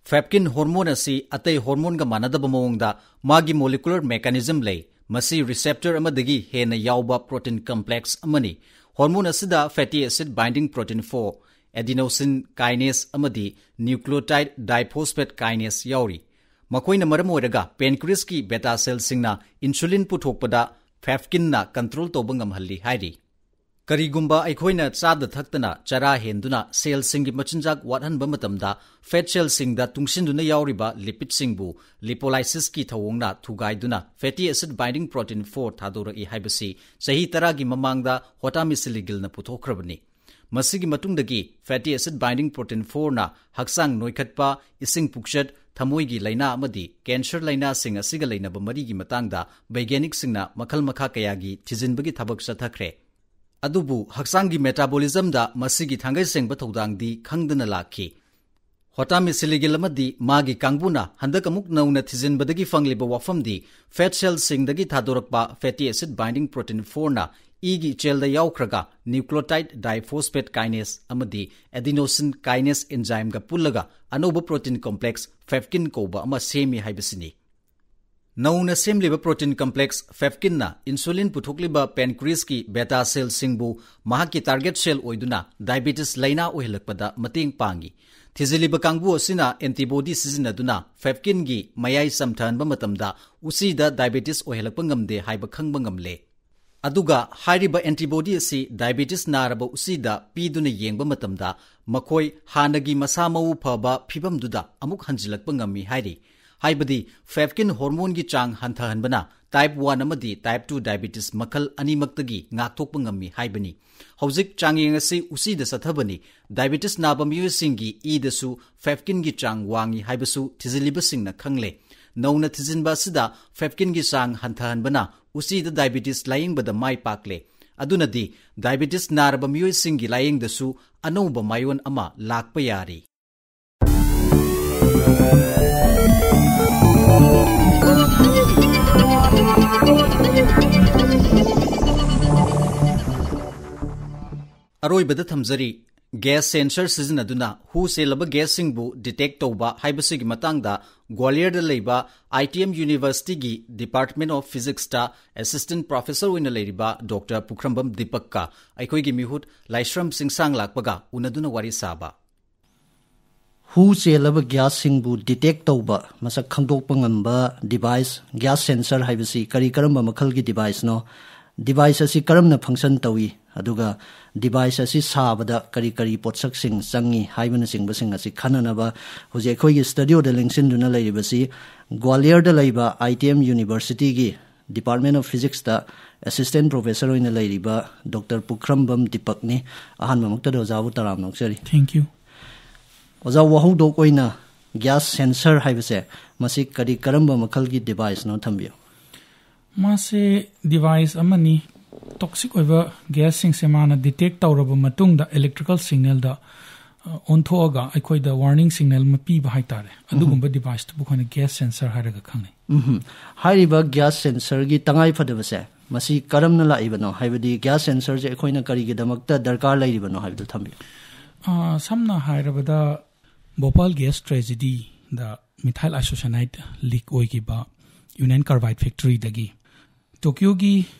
ꯐꯦꯞꯀꯤꯟ ꯍꯣꯔꯃꯣꯟ ꯑꯁꯤ ꯑꯇꯩ ꯍꯣꯔꯃꯣꯟꯒ ꯃꯥꯟꯅꯗꯕ ꯃꯑꯣꯡꯗ ꯃꯥꯒꯤ molecular mechanism ꯂꯩ꯫ ꯃꯁꯤ ꯔꯤꯁꯦꯞꯇꯔ ꯑꯃꯗꯒꯤ ꯍꯦꯟꯅ ꯌꯥꯎꯕ ꯄ꯭ꯔꯣꯇꯤꯟ ꯀꯝꯄ꯭ꯂꯦꯛꯁ ꯑꯃꯅꯤ꯫ ꯍꯣꯔꯃꯣꯟ ꯑꯁꯤꯗ fatty acid binding protein four, adenosine kinase ꯑꯃꯗꯤ nucleotide diphosphate kinase ꯌꯥꯎꯔꯤ꯫ ꯃꯈꯣꯏꯅ ꯃꯔꯝ ꯑꯣꯏꯔꯒ ꯄꯦꯟꯀ꯭ꯔꯤꯌꯁꯀꯤ ꯕꯦꯇꯥ ꯁꯦꯜꯁꯤꯡꯅ ꯏꯟꯁꯨꯂꯤꯟ ꯄꯨꯊꯣꯛꯄꯗ ꯐꯦꯞꯀꯤꯟꯅ ꯀꯟꯇ꯭ꯔꯣꯜ ꯇꯧꯕ ꯉꯝꯍꯜꯂꯤ ꯍꯥꯏꯔꯤ꯫ ꯀꯔꯤꯒꯨꯝꯕ ꯑꯩꯈꯣꯏꯅ ꯆꯥꯗ ꯊꯛꯇꯅ ꯆꯔꯥ ꯍꯦꯟꯗꯨꯅ ꯁꯦꯜꯁꯤꯡꯒꯤ ꯃꯆꯤꯟꯖꯥꯛ ꯋꯥꯠꯍꯟꯕ ꯃꯇꯝꯗ, ꯐꯦꯠ ꯁꯦꯜꯁꯤꯡꯗ ꯇꯨꯡꯁꯤꯟꯗꯨꯅ ꯌꯥꯎꯔꯤꯕ ꯂꯤꯄꯤꯗꯁꯤꯡꯕꯨ ꯂꯤꯄꯣꯂꯥꯏꯁꯤꯁꯀꯤ ꯊꯧꯑꯣꯡꯅ ꯊꯨꯒꯥꯏꯗꯨꯅ fatty acid binding protein four ꯊꯥꯗꯣꯔꯛꯏ ꯍꯥꯏꯕꯁꯤ ꯆꯍꯤ ꯇꯔꯥꯒꯤ ꯃꯃꯥꯡꯗ ꯍꯣꯇꯥꯃꯤꯁꯤꯂꯤꯒꯤꯜꯅ ꯄꯨꯊꯣꯛꯈ꯭ꯔꯕꯅꯤ꯫ ꯃꯁꯤꯒꯤ ꯃꯇꯨꯡꯗꯒꯤ fatty acid binding protein fourꯅ ꯍꯛꯆꯥꯡ ꯅꯣꯏꯈꯠꯄ, ꯏꯁꯤꯡ ꯄꯨꯛꯆꯠ, ꯊꯃꯣꯏꯒꯤ ꯂꯥꯏꯅꯥ ꯑꯃꯗꯤ ꯀꯦꯟꯁꯔ ꯂꯥꯏꯅꯥꯁꯤꯡ ꯑꯁꯤꯒ ꯂꯩꯅꯕ ꯃꯔꯤꯒꯤ ꯃꯇꯥꯡꯗ ꯕꯩꯒ꯭ꯌꯥꯅꯤꯛꯁꯤꯡꯅ ꯃꯈꯜ ꯃꯈꯥ ꯀꯌꯥꯒꯤ ꯊꯤꯖꯤꯟꯕꯒꯤ ꯊꯕꯛ ꯆꯠꯊꯈ꯭ꯔꯦ꯫ ꯑꯗꯨꯕꯨ ꯍꯛꯆꯥꯡꯒꯤ metabolismꯗ ꯃꯁꯤꯒꯤ ꯊꯥꯡꯒꯩ ꯁꯦꯡꯕ ꯊꯧꯗꯥꯡꯗꯤ ꯈꯪꯗꯅ ꯂꯥꯛꯈꯤ꯫ ꯍꯣꯇꯥꯃꯤꯁꯤꯂꯤꯒꯤꯜ ꯑꯃꯗꯤ ꯃꯥꯒꯤ ꯀꯥꯡꯕꯨꯅ ꯍꯟꯗꯛ ꯑꯃꯨꯛ ꯅꯧꯅ ꯊꯤꯖꯤꯟꯕꯗꯒꯤ ꯐꯪꯂꯤꯕ ꯋꯥꯐꯝꯗꯤ, ꯐꯦꯠ ꯁꯦꯜꯁꯤꯡꯗꯒꯤ ꯊꯥꯗꯣꯔꯛꯄ fatty acid binding protein fourꯅ ꯏꯒꯤ ꯏꯆꯦꯜꯗ ꯌꯥꯎꯈ꯭ꯔꯒ nucleotide diphosphate kinase ꯑꯃꯗꯤ adenosine kinase enzymeꯒ ꯄꯨꯜꯂꯒ ꯑꯅꯧꯕ ꯄ꯭ꯔꯣꯇꯤꯟ ꯀꯣꯝꯄ꯭ꯂꯦꯛꯁ ꯐꯦꯞꯀꯤꯟ ꯀꯧꯕ ꯑꯃ ꯁꯦꯝꯃꯤ ꯍꯥꯏꯕꯁꯤꯅꯤ꯫ ꯅꯧꯅ ꯁꯦꯝꯂꯤꯕ ꯄ꯭ꯔꯣꯇꯤꯟ ꯀꯝꯄ꯭ꯂꯦꯛꯁ ꯐꯦꯞꯀꯤꯟꯅ ꯏꯟꯁꯨꯂꯤꯟ ꯄꯨꯊꯣꯛꯂꯤꯕ ꯄꯦꯟꯀ꯭ꯔꯤꯌꯁꯀꯤ ꯕꯦꯇꯥ ꯁꯦꯜꯁꯤꯡꯕꯨ ꯃꯍꯥꯛꯀꯤ ꯇꯥꯔꯒꯦꯠ ꯁꯦꯜ ꯑꯣꯏꯗꯨꯅ ꯗꯥꯏꯕꯦꯇꯤꯁ ꯂꯥꯏꯅꯥ ꯑꯣꯏꯍꯜꯂꯛꯄꯗ ꯃꯇꯦꯡ ꯄꯥꯡꯏ꯫ ꯊꯤꯖꯤꯜꯂꯤꯕ ꯀꯥꯡꯕꯨ ꯑꯁꯤꯅ ꯑꯦꯟꯇꯤꯕꯣꯗꯤ ꯁꯤꯖꯤꯟꯅꯗꯨꯅ ꯐꯦꯞꯀꯤꯟꯒꯤ ꯃꯌꯥꯏ ꯆꯝꯊꯍꯟꯕ ꯃꯇꯝꯗ ꯎꯆꯤꯗ ꯗꯥꯏꯕꯦꯇꯤꯁ ꯑꯣꯏꯍꯜꯂꯛꯄ ꯉꯝꯗꯦ ꯍꯥꯏꯕ ꯈꯪꯕ ꯉꯝꯂꯦ꯫ ꯑꯗꯨꯒ ꯍꯥꯏꯔꯤꯕ ꯑꯦꯟꯇꯤꯕꯣꯗꯤ ꯑꯁꯤ ꯗꯥꯏꯕꯦꯇꯤꯁ ꯅꯥꯔꯕ ꯎꯆꯤꯗ ꯄꯤꯗꯨꯅ ꯌꯦꯡꯕ ꯃꯇꯝꯗ ꯃꯈꯣꯏ ꯍꯥꯟꯅꯒꯤ ꯃꯁꯥ ꯃꯎ ꯐꯕ ꯐꯤꯕꯝꯗꯨꯗ ꯑꯃꯨꯛ ꯍꯟꯖꯤꯜꯂꯛꯄ ꯉꯝꯃꯤ ꯍꯥꯏꯔꯤ꯫ ꯍꯥꯏꯕꯗꯤ ꯐꯦꯞꯀꯤꯟ ꯍꯣꯔꯃꯣꯟꯒꯤ ꯆꯥꯡ ꯍꯟꯊꯍꯟꯕꯅ ꯇꯥꯏꯞ ꯋꯥꯟ ꯑꯃꯗꯤ ꯇꯥꯏꯞ ꯇꯨ ꯗꯥꯏꯕꯦꯇꯤꯁ ꯃꯈꯜ ꯑꯅꯤꯃꯛꯇꯒꯤ ꯉꯥꯛꯊꯣꯛꯄ ꯉꯝꯃꯤ ꯍꯥꯏꯕꯅꯤ꯫ ꯍꯧꯖꯤꯛ ꯆꯥꯡꯌꯦꯡ ꯑꯁꯤ ꯎꯆꯤꯗ ꯆꯠꯊꯕꯅꯤ꯫ ꯗꯥꯏꯕꯦꯇꯤꯁ ꯅꯥꯕ ꯃꯤꯑꯣꯏꯁꯤꯡꯒꯤ ꯏꯗꯁꯨ ꯐꯦꯞꯀꯤꯟꯒꯤ ꯆꯥꯡ ꯋꯥꯡꯏ ꯍꯥꯏꯕꯁꯨ ꯊꯤꯖꯤꯜꯂꯤꯕꯁꯤꯡꯅ ꯈꯪꯂꯦ꯫ ꯅꯧꯅ ꯊꯤꯖꯤꯟꯕ ꯑꯁꯤꯗ ꯐꯦꯞꯀꯤꯟꯒꯤ ꯆꯥꯡ ꯍꯟꯊꯍꯟꯕꯅ ꯎꯆꯤꯗ ꯗꯥꯏꯕꯦꯇꯤꯁ ꯂꯥꯌꯦꯡꯕꯗ ꯃꯥꯏ ꯄꯥꯛꯂꯦ꯫ ꯑꯗꯨꯅꯗꯤ ꯗꯥꯏꯕꯦꯇꯤꯁ ꯅꯥꯔꯕ ꯃꯤꯑꯣꯏꯁꯤꯡꯒꯤ ꯂꯥꯌꯦꯡꯗꯁꯨ ꯑꯅꯧꯕ ꯃꯥꯏꯑꯣꯟ ꯑꯃ ꯂꯥꯛꯄ ꯌꯥꯔꯤ꯫ ꯑꯔꯣꯏꯕꯗ ꯊꯝꯖꯔꯤ, ꯒ꯭ꯌꯥꯁ ꯁꯦꯟꯁꯔ ꯁꯤꯖꯤꯟꯅꯗꯨꯅ ꯍꯨ ꯆꯦꯜꯂꯕ ꯒ꯭ꯌꯥꯁꯁꯤꯡꯕꯨ ꯗꯤꯇꯦꯛ ꯇꯧꯕ ꯍꯥꯏꯕꯁꯤꯒꯤ ꯃꯇꯥꯡꯗ ꯒ꯭ꯋꯥꯂꯤꯌꯔꯗ ꯂꯩꯕ ITM Universityꯒꯤ Department of Physicsꯇ assistant professor ꯑꯣꯏꯅ ꯂꯩꯔꯤꯕ ꯗꯣꯛꯇꯔ ꯄꯨꯈ꯭ꯔꯝꯕꯝ ꯗꯤꯄꯛꯀ ꯑꯩꯈꯣꯏꯒꯤ ꯃꯤꯍꯨꯠ ꯂꯥꯏꯁ꯭ꯔꯝ ꯆꯤꯡꯁꯥꯡ ꯂꯥꯛꯄꯒ ꯎꯅꯗꯨꯅ ꯋꯥꯔꯤ ꯁꯥꯕ꯫ ꯍꯨ ꯆꯦꯜꯂꯕ ꯒ꯭ꯌꯥꯁꯁꯤꯡꯕꯨ ꯗꯤꯇꯦꯛ ꯇꯧꯕ, ꯃꯁꯛ ꯈꯪꯗꯣꯛꯄ ꯉꯝꯕ ꯗꯤꯚꯥꯏꯁ, ꯒ꯭ꯌꯥꯁ ꯁꯦꯟꯁꯔ ꯍꯥꯏꯕꯁꯤ ꯀꯔꯤ ꯀꯔꯝꯕ ꯃꯈꯜꯒꯤ ꯗꯤꯚꯥꯏꯁꯅꯣ? ꯗꯤꯚꯥꯏꯁ ꯑꯁꯤ ꯀꯔꯝꯅ ꯐꯪꯁꯟ ꯇꯧꯏ? ꯑꯗꯨꯒ ꯗꯤꯚꯥꯏꯁ ꯑꯁꯤ ꯁꯥꯕꯗ ꯀꯔꯤ ꯀꯔꯤ ꯄꯣꯠꯁꯛꯁꯤꯡ ꯆꯪꯏ ꯍꯥꯏꯕꯅꯆꯤꯡꯕꯁꯤꯡ ꯑꯁꯤ ꯈꯟꯅꯅꯕ ꯍꯧꯖꯤꯛ ꯑꯩꯈꯣꯏꯒꯤ ꯁ꯭ꯇꯨꯗꯤꯑꯣꯗ ꯂꯦꯡꯁꯤꯟꯗꯨꯅ ꯂꯩꯔꯤꯕꯁꯤ ꯒ꯭ꯋꯥꯂꯤꯌꯔꯗ ꯂꯩꯕ ITM Universityꯒꯤ Department of Physicsꯇ assistant professor ꯑꯣꯏꯅ ꯂꯩꯔꯤꯕ ꯗꯣꯛꯇꯔ ꯄꯨꯈ꯭ꯔꯝꯕꯝ ꯗꯤꯄꯛꯅꯤ꯫ ꯑꯍꯥꯟꯕꯃꯛꯇꯗ ꯑꯣꯖꯥꯕꯨ ꯇꯔꯥꯝꯅ ꯑꯣꯛꯆꯔꯤ꯫ Thank you꯫ ꯑꯣꯖꯥ, ꯋꯥꯍꯧꯗꯣꯛ ꯑꯣꯏꯅ ꯒ꯭ꯌꯥꯁ ꯁꯦꯟꯁꯔ ꯍꯥꯏꯕꯁꯦ ꯃꯁꯤ ꯀꯔꯤ ꯀꯔꯝꯕ ꯃꯈꯜꯒꯤ ꯗꯤꯚꯥꯏꯁꯅꯣ ꯊꯝꯕꯤꯌꯨ꯫ ꯃꯥꯁꯦ ꯗꯤꯚꯥꯏꯁ ꯑꯃꯅꯤ꯫ ꯇꯣꯛꯁꯤꯛ ꯑꯣꯏꯕ ꯒ꯭ꯌꯥꯁꯁꯤꯡꯁꯦ ꯃꯥꯅ ꯗꯤꯇꯦꯛ ꯇꯧꯔꯕ ꯃꯇꯨꯡꯗ ꯏꯂꯦꯛꯇ꯭ꯔꯤꯀꯦꯜ ꯁꯤꯒꯅꯦꯜꯗ, ꯑ, ꯑꯣꯟꯊꯣꯛꯑꯒ ꯑꯩꯈꯣꯏꯗ ꯋꯥꯔꯅꯤꯡ ꯁꯤꯒꯅꯦꯜ ꯑꯃ ꯄꯤꯕ ꯍꯥꯏꯇꯥꯔꯦ꯫ ꯑꯗꯨꯒꯨꯝꯕ ꯗꯤꯚꯥꯏꯁꯇꯨꯕꯨ ꯑꯩꯈꯣꯏꯅ ꯒ꯭ꯌꯥꯁ ꯁꯦꯟꯁꯔ ꯍꯥꯏꯔꯒ ꯈꯪꯅꯩ꯫ ꯎꯝꯍꯨꯝ꯫ ꯍꯥꯏꯔꯤꯕ ꯒ꯭ꯌꯥꯁ ꯁꯦꯟꯁꯔꯒꯤ ꯇꯉꯥꯏ ꯐꯗꯕꯁꯦ ꯃꯁꯤ ꯀꯔꯝꯅ ꯂꯥꯛꯏꯕꯅꯣ? ꯍꯥꯏꯕꯗꯤ ꯒ꯭ꯌꯥꯁ ꯁꯦꯟꯁꯔꯁꯦ ꯑꯩꯈꯣꯏꯅ ꯀꯔꯤꯒꯤꯗꯃꯛꯇ ꯗꯔꯀꯥꯔ ꯂꯩꯔꯤꯕꯅꯣ ꯍꯥꯏꯕꯗꯨ ꯊꯝꯕꯤꯌꯨ꯫ ꯑ, ꯁꯝꯅ ꯍꯥꯏꯔꯕꯗ ꯚꯣꯄꯥꯜ ꯒ꯭ꯌꯥꯁ ꯇ꯭ꯔꯦꯖꯤꯗꯤꯗ methyl isocyanate leak ꯑꯣꯏꯈꯤꯕ ꯌꯨꯅꯤꯌꯟ ꯀꯥꯔꯕꯥꯏꯗ ꯐꯦꯛꯇꯔꯤꯗꯒꯤ ꯇꯣꯀꯤꯌꯣꯒꯤ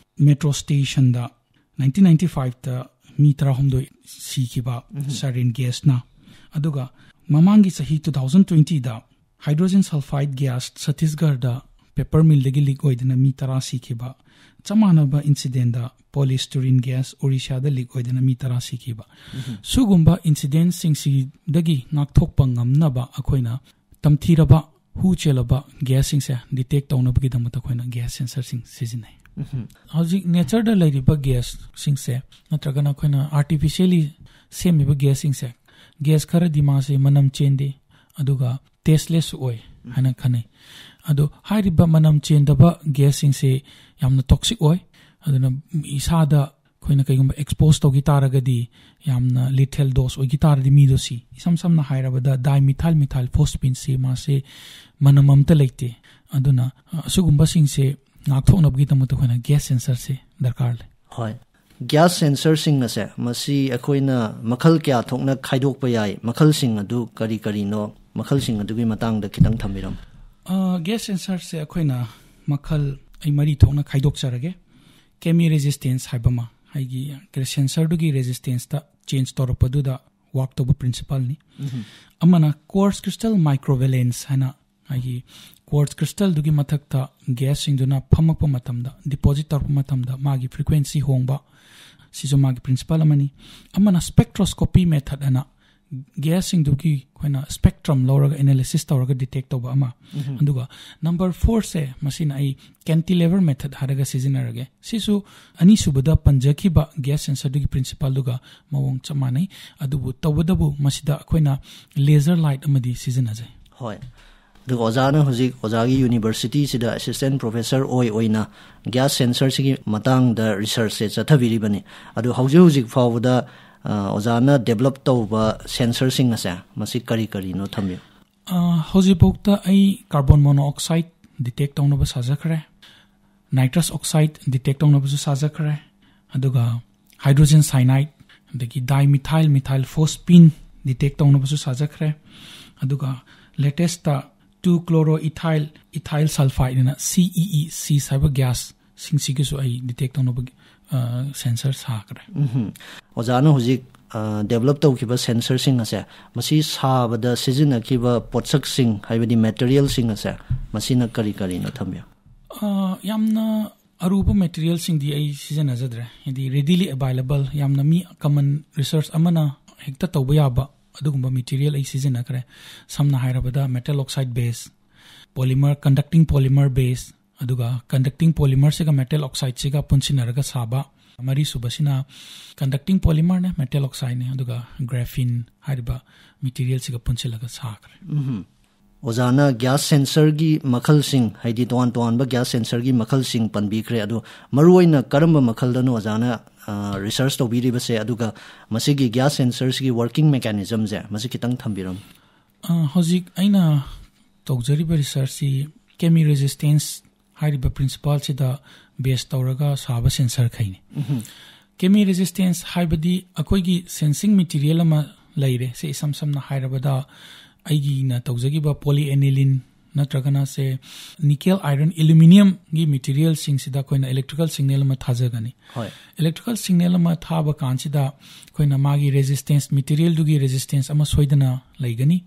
ꯃꯦꯇ꯭ꯔꯣ ꯁ꯭ꯇꯦꯁꯟꯗ nineteen ninety fiveꯇ ꯃꯤ ꯇꯔꯥꯍꯨꯝꯗꯣꯏ ꯁꯤꯈꯤꯕ ꯁꯥꯏꯔꯤꯟ ꯒ꯭ꯌꯥꯁꯅ, ꯑꯗꯨꯒ ꯃꯃꯥꯡꯒꯤ ꯆꯍꯤ two thousand twentyꯗ hydrogen sulfide gas ꯁꯠꯇꯤꯁꯒꯔꯗ paper millꯗꯒꯤ leak ꯑꯣꯏꯗꯅ ꯃꯤ ꯇꯔꯥ ꯁꯤꯈꯤꯕ, ꯆꯞ ꯃꯥꯟꯅꯕ incidentꯗ polystyrene gas Orishada leak ꯑꯣꯏꯗꯅ ꯃꯤ ꯇꯔꯥ ꯁꯤꯈꯤꯕ, ꯁꯤꯒꯨꯝꯕ incidentsꯁꯤꯡꯁꯤꯗꯒꯤ ꯉꯥꯛꯊꯣꯛꯄ ꯉꯝꯅꯕ ꯑꯩꯈꯣꯏꯅ ꯇꯝꯊꯤꯔꯕ ꯍꯨ ꯆꯦꯜꯂꯕ gasꯁꯤꯡꯁꯦ detect ꯇꯧꯅꯕꯒꯤꯗꯃꯛꯇ ꯑꯩꯈꯣꯏꯅ gas sensorꯁꯤꯡ ꯁꯤꯖꯤꯟꯅꯩ꯫ ꯍꯧꯖꯤꯛ natureꯗ ꯂꯩꯔꯤꯕ gasꯁꯤꯡꯁꯦ ꯅꯠꯇ꯭ꯔꯒꯅ ꯑꯩꯈꯣꯏꯅ artificially ꯁꯦꯝꯃꯤꯕ gasꯁꯤꯡꯁꯦ, gas ꯈꯔꯗꯤ ꯃꯥꯁꯦ ꯃꯅꯝ ꯆꯦꯟꯗꯦ, ꯑꯗꯨꯒ tasteless ꯑꯣꯏ ꯍꯥꯏꯅ ꯈꯟꯅꯩ꯫ ꯑꯗꯣ ꯍꯥꯏꯔꯤꯕ ꯃꯅꯝ ꯆꯦꯟꯗꯕ gasꯁꯤꯡꯁꯦ ꯌꯥꯝꯅ toxic ꯑꯣꯏ꯫ ꯑꯗꯨꯅ ꯏꯁꯥꯗ ꯑꯩꯈꯣꯏꯅ ꯀꯩꯒꯨꯝꯕ expose ꯇꯧꯈꯤ ꯇꯥꯔꯒꯗꯤ, ꯌꯥꯝꯅ lethal dose ꯑꯣꯏꯈꯤ ꯇꯥꯔꯗꯤ ꯃꯤꯗꯣ ꯁꯤ꯫ ꯏꯁꯝ ꯁꯝꯅ ꯍꯥꯏꯔꯕꯗ dimethyl methylphosphine ꯁꯤ ꯃꯥꯁꯦ ꯃꯅꯝ ꯑꯝꯇ ꯂꯩꯇꯦ꯫ ꯑꯗꯨꯅ ꯑ, ꯑꯁꯤꯒꯨꯝꯕꯁꯤꯡꯁꯦ ꯉꯥꯛꯊꯣꯛꯅꯕꯒꯤꯗꯃꯛꯇ ꯑꯩꯈꯣꯏꯅ gas sensorꯁꯦ ꯗꯔꯀꯥꯔ ꯂꯩ꯫ ꯍꯣꯏ꯫ Gas sensorꯁꯤꯡ ꯑꯁꯦ ꯃꯁꯤ ꯑꯩꯈꯣꯏꯅ ꯃꯈꯜ ꯀꯌꯥ ꯊꯣꯛꯅ ꯈꯥꯏꯗꯣꯛꯄ ꯌꯥꯏ? ꯃꯈꯜꯁꯤꯡ ꯑꯗꯨ ꯀꯔꯤ ꯀꯔꯤꯅꯣ? ꯃꯈꯜꯁꯤꯡ ꯑꯗꯨꯒꯤ ꯃꯇꯥꯡꯗ ꯈꯤꯇꯪ ꯊꯝꯕꯤꯔꯝꯃꯨ꯫ ꯑ, gas sensorꯁꯦ ꯑꯩꯈꯣꯏꯅ ꯃꯈꯜ ꯑꯩ ꯃꯔꯤ ꯊꯣꯛꯅ ꯈꯥꯏꯗꯣꯛꯆꯔꯒꯦ꯫ Chemiresistance ꯍꯥꯏꯕ ꯑꯃ, ꯑꯩꯒꯤ sensorꯗꯨꯒꯤ resistanceꯇ change ꯇꯧꯔꯛꯄꯗꯨꯗ work ꯇꯧꯕ principleꯅꯤ꯫ ꯑꯃꯅ quartz crystal microvalence ꯍꯥꯏꯅ, ꯑꯩꯒꯤ quartz crystalꯗꯨꯒꯤ ꯃꯊꯛꯇ gasꯁꯤꯡꯗꯨꯅ ꯐꯝꯃꯛꯄ ꯃꯇꯝꯗ, deposit ꯇꯧꯔꯛꯄ ꯃꯇꯝꯗ ꯃꯥꯒꯤ frequency ꯍꯣꯡꯕ, ꯁꯤꯁꯨ ꯃꯥꯒꯤ principle ꯑꯃꯅꯤ꯫ ꯑꯃꯅ spectroscopy method ꯑꯅ, gasꯁꯤꯡꯗꯨꯒꯤ ꯑꯩꯈꯣꯏꯅ spectrum ꯂꯧꯔꯒ analysis ꯇꯧꯔꯒ detect ꯇꯧꯕ ꯑꯃ꯫ ꯑꯗꯨꯒ number fourꯁꯦ, ꯃꯁꯤꯅ ꯑꯩ cantilever method ꯍꯥꯏꯔꯒ ꯁꯤꯖꯤꯟꯅꯔꯒꯦ꯫ ꯁꯤꯁꯨ ꯑꯅꯤꯁꯨꯕꯗ ꯄꯟꯖꯈꯤꯕ gas sensorꯗꯨꯒꯤ principleꯗꯨꯒ ꯃꯑꯣꯡ ꯆꯞ ꯃꯥꯟꯅꯩ꯫ ꯑꯗꯨꯕꯨ ꯇꯧꯕꯇꯕꯨ ꯃꯁꯤꯗ ꯑꯩꯈꯣꯏꯅ laser light ꯑꯃꯗꯤ ꯁꯤꯖꯤꯟꯅꯖꯩ꯫ ꯍꯣꯏ꯫ ꯑꯗꯨꯒ ꯑꯣꯖꯥꯅ ꯍꯧꯖꯤꯛ ꯑꯣꯖꯥꯒꯤ universityꯁꯤꯗ assistant professor ꯑꯣꯏ ꯑꯣꯏꯅ gas sensorꯁꯤꯒꯤ ꯃꯇꯥꯡꯗ researchꯁꯦ ꯆꯠꯊꯕꯤꯔꯤꯕꯅꯤ꯫ ꯑꯗꯨ ꯍꯧꯖꯤꯛ ꯍꯧꯖꯤꯛ ꯐꯥꯎꯕꯗ, ꯑ, ꯑꯣꯖꯥꯅ develop ꯇꯧꯕ sensorꯁꯤꯡ ꯑꯁꯦ ꯃꯁꯤ ꯀꯔꯤ ꯀꯔꯤꯅꯣ ꯊꯝꯕꯤꯌꯨ꯫ ꯑ, ꯍꯧꯖꯤꯛꯐꯥꯎꯗ ꯑꯩ carbon monoxide detect ꯇꯧꯅꯕ ꯁꯥꯖꯈ꯭ꯔꯦ, nitrous oxide detect ꯇꯧꯅꯕꯁꯨ ꯁꯥꯖꯈ꯭ꯔꯦ, ꯑꯗꯨꯒ hydrogen cyanide, ꯑꯗꯒꯤ dimethyl methylphosphine detect ꯇꯧꯅꯕꯁꯨ ꯁꯥꯖꯈ꯭ꯔꯦ, ꯑꯗꯨꯒ latestꯇ two chloroethyl ethyl sulfide ꯍꯥꯏꯅ C E E C ꯍꯥꯏꯕ gasꯁꯤꯡꯁꯤꯒꯤꯁꯨ ꯑꯩ detect ꯇꯧꯅꯕ, ꯑ, sensor ꯁꯥꯈ꯭ꯔꯦ꯫ ꯎꯝꯍꯨꯝ꯫ ꯑꯣꯖꯥꯅ ꯍꯧꯖꯤꯛ, ꯗꯦꯕꯂꯞ ꯇꯧꯈꯤꯕ ꯁꯦꯟꯁꯔꯁꯤꯡ ꯑꯁꯦ, ꯃꯁꯤ ꯁꯥꯕꯗ ꯁꯤꯖꯤꯟꯅꯈꯤꯕ ꯄꯣꯠꯁꯛꯁꯤꯡ, ꯍꯥꯏꯕꯗꯤ ꯃꯦꯇꯔꯤꯌꯦꯜꯁꯤꯡ ꯑꯁꯦ, ꯃꯁꯤꯅ ꯀꯔꯤ ꯀꯔꯤꯅꯣ? ꯊꯝꯕꯤꯌꯨ꯫ ꯑ, ꯌꯥꯝꯅ ꯑꯔꯨꯕ ꯃꯦꯇꯔꯤꯌꯦꯜꯁꯤꯡꯗꯤ ꯑꯩ ꯁꯤꯖꯤꯟꯅꯖꯗ꯭ꯔꯦ꯫ ꯍꯥꯏꯗꯤ readily available, ꯌꯥꯝꯅ ꯃꯤ common research ꯑꯃꯅ ꯍꯦꯛꯇ ꯇꯧꯕ ꯌꯥꯕ ꯑꯗꯨꯒꯨꯝꯕ ꯃꯦꯇꯔꯤꯌꯦꯜ ꯑꯩ ꯁꯤꯖꯤꯟꯅꯈ꯭ꯔꯦ꯫ ꯁꯝꯅ ꯍꯥꯏꯔꯕꯗ metal oxide base, polymer, conducting polymer base, ꯑꯗꯨꯒ conducting polymerꯁꯤꯒ metal oxideꯁꯤꯒ ꯄꯨꯟꯁꯤꯟꯅꯔꯒ ꯁꯥꯕ꯫ ꯃꯔꯤꯁꯨꯕꯁꯤꯅ conducting polymerꯅꯦ, metal oxideꯅꯦ, ꯑꯗꯨꯒ graphene ꯍꯥꯏꯔꯤꯕ ꯃꯦꯇꯔꯤꯌꯦꯜꯁꯤꯒ ꯄꯨꯟꯁꯤꯜꯂꯒ ꯁꯥꯈ꯭ꯔꯦ꯫ ꯑꯣꯖꯥꯅ ꯒ꯭ꯌꯥꯁ ꯁꯦꯟꯁꯔꯒꯤ ꯃꯈꯜꯁꯤꯡ, ꯍꯥꯏꯗꯤ ꯇꯣꯉꯥꯟ ꯇꯣꯉꯥꯟꯕ ꯒ꯭ꯌꯥꯁ ꯁꯦꯟꯁꯔꯒꯤ ꯃꯈꯜꯁꯤꯡ ꯄꯟꯕꯤꯈ꯭ꯔꯦ꯫ ꯑꯗꯣ ꯃꯔꯨꯑꯣꯏꯅ ꯀꯔꯝꯕ ꯃꯈꯜꯗꯅꯣ ꯑꯣꯖꯥꯅ, ꯑ, ꯔꯤꯁꯔꯁ ꯇꯧꯕꯤꯔꯤꯕꯁꯦ? ꯑꯗꯨꯒ ꯃꯁꯤꯒꯤ ꯒ꯭ꯌꯥꯁ ꯁꯦꯟꯁꯔꯁꯤꯒꯤ working mechanismꯁꯦ, ꯃꯁꯤ ꯈꯤꯇꯪ ꯊꯝꯕꯤꯔꯝꯃꯨ꯫ ꯑ, ꯍꯧꯖꯤꯛ ꯑꯩꯅ ꯇꯧꯖꯔꯤꯕ ꯔꯤꯁꯔꯁꯁꯤ chemiresistance ꯍꯥꯏꯔꯤꯕ principleꯁꯤꯗ base ꯇꯧꯔꯒ ꯁꯥꯕ ꯁꯦꯟꯁꯔꯈꯩꯅꯤ꯫ Chemiresistance ꯍꯥꯏꯕꯗꯤ ꯑꯩꯈꯣꯏꯒꯤ sensing material ꯑꯃ ꯂꯩꯔꯦ꯫ ꯁꯦ ꯏꯁꯝ ꯁꯝꯅ ꯍꯥꯏꯔꯕꯗ ꯑꯩꯒꯤꯅ ꯇꯧꯖꯈꯤꯕ polyaniline ꯅꯠꯇ꯭ꯔꯒꯅ ꯁꯦ nickel, iron, aluminiumꯒꯤ ꯃꯦꯇꯔꯤꯌꯦꯜꯁꯤꯡꯁꯤꯗ ꯑꯩꯈꯣꯏꯅ electrical signal ꯑꯃ ꯊꯥꯖꯒꯅꯤ꯫ ꯍꯣꯏ꯫ Electrical signal ꯑꯃ ꯊꯥꯕ ꯀꯥꯟꯁꯤꯗ ꯑꯩꯈꯣꯏꯅ ꯃꯥꯒꯤ resistance, ꯃꯦꯇꯔꯤꯌꯦꯜꯗꯨꯒꯤ resistance ꯑꯃ ꯁꯣꯏꯗꯅ ꯂꯩꯒꯅꯤ꯫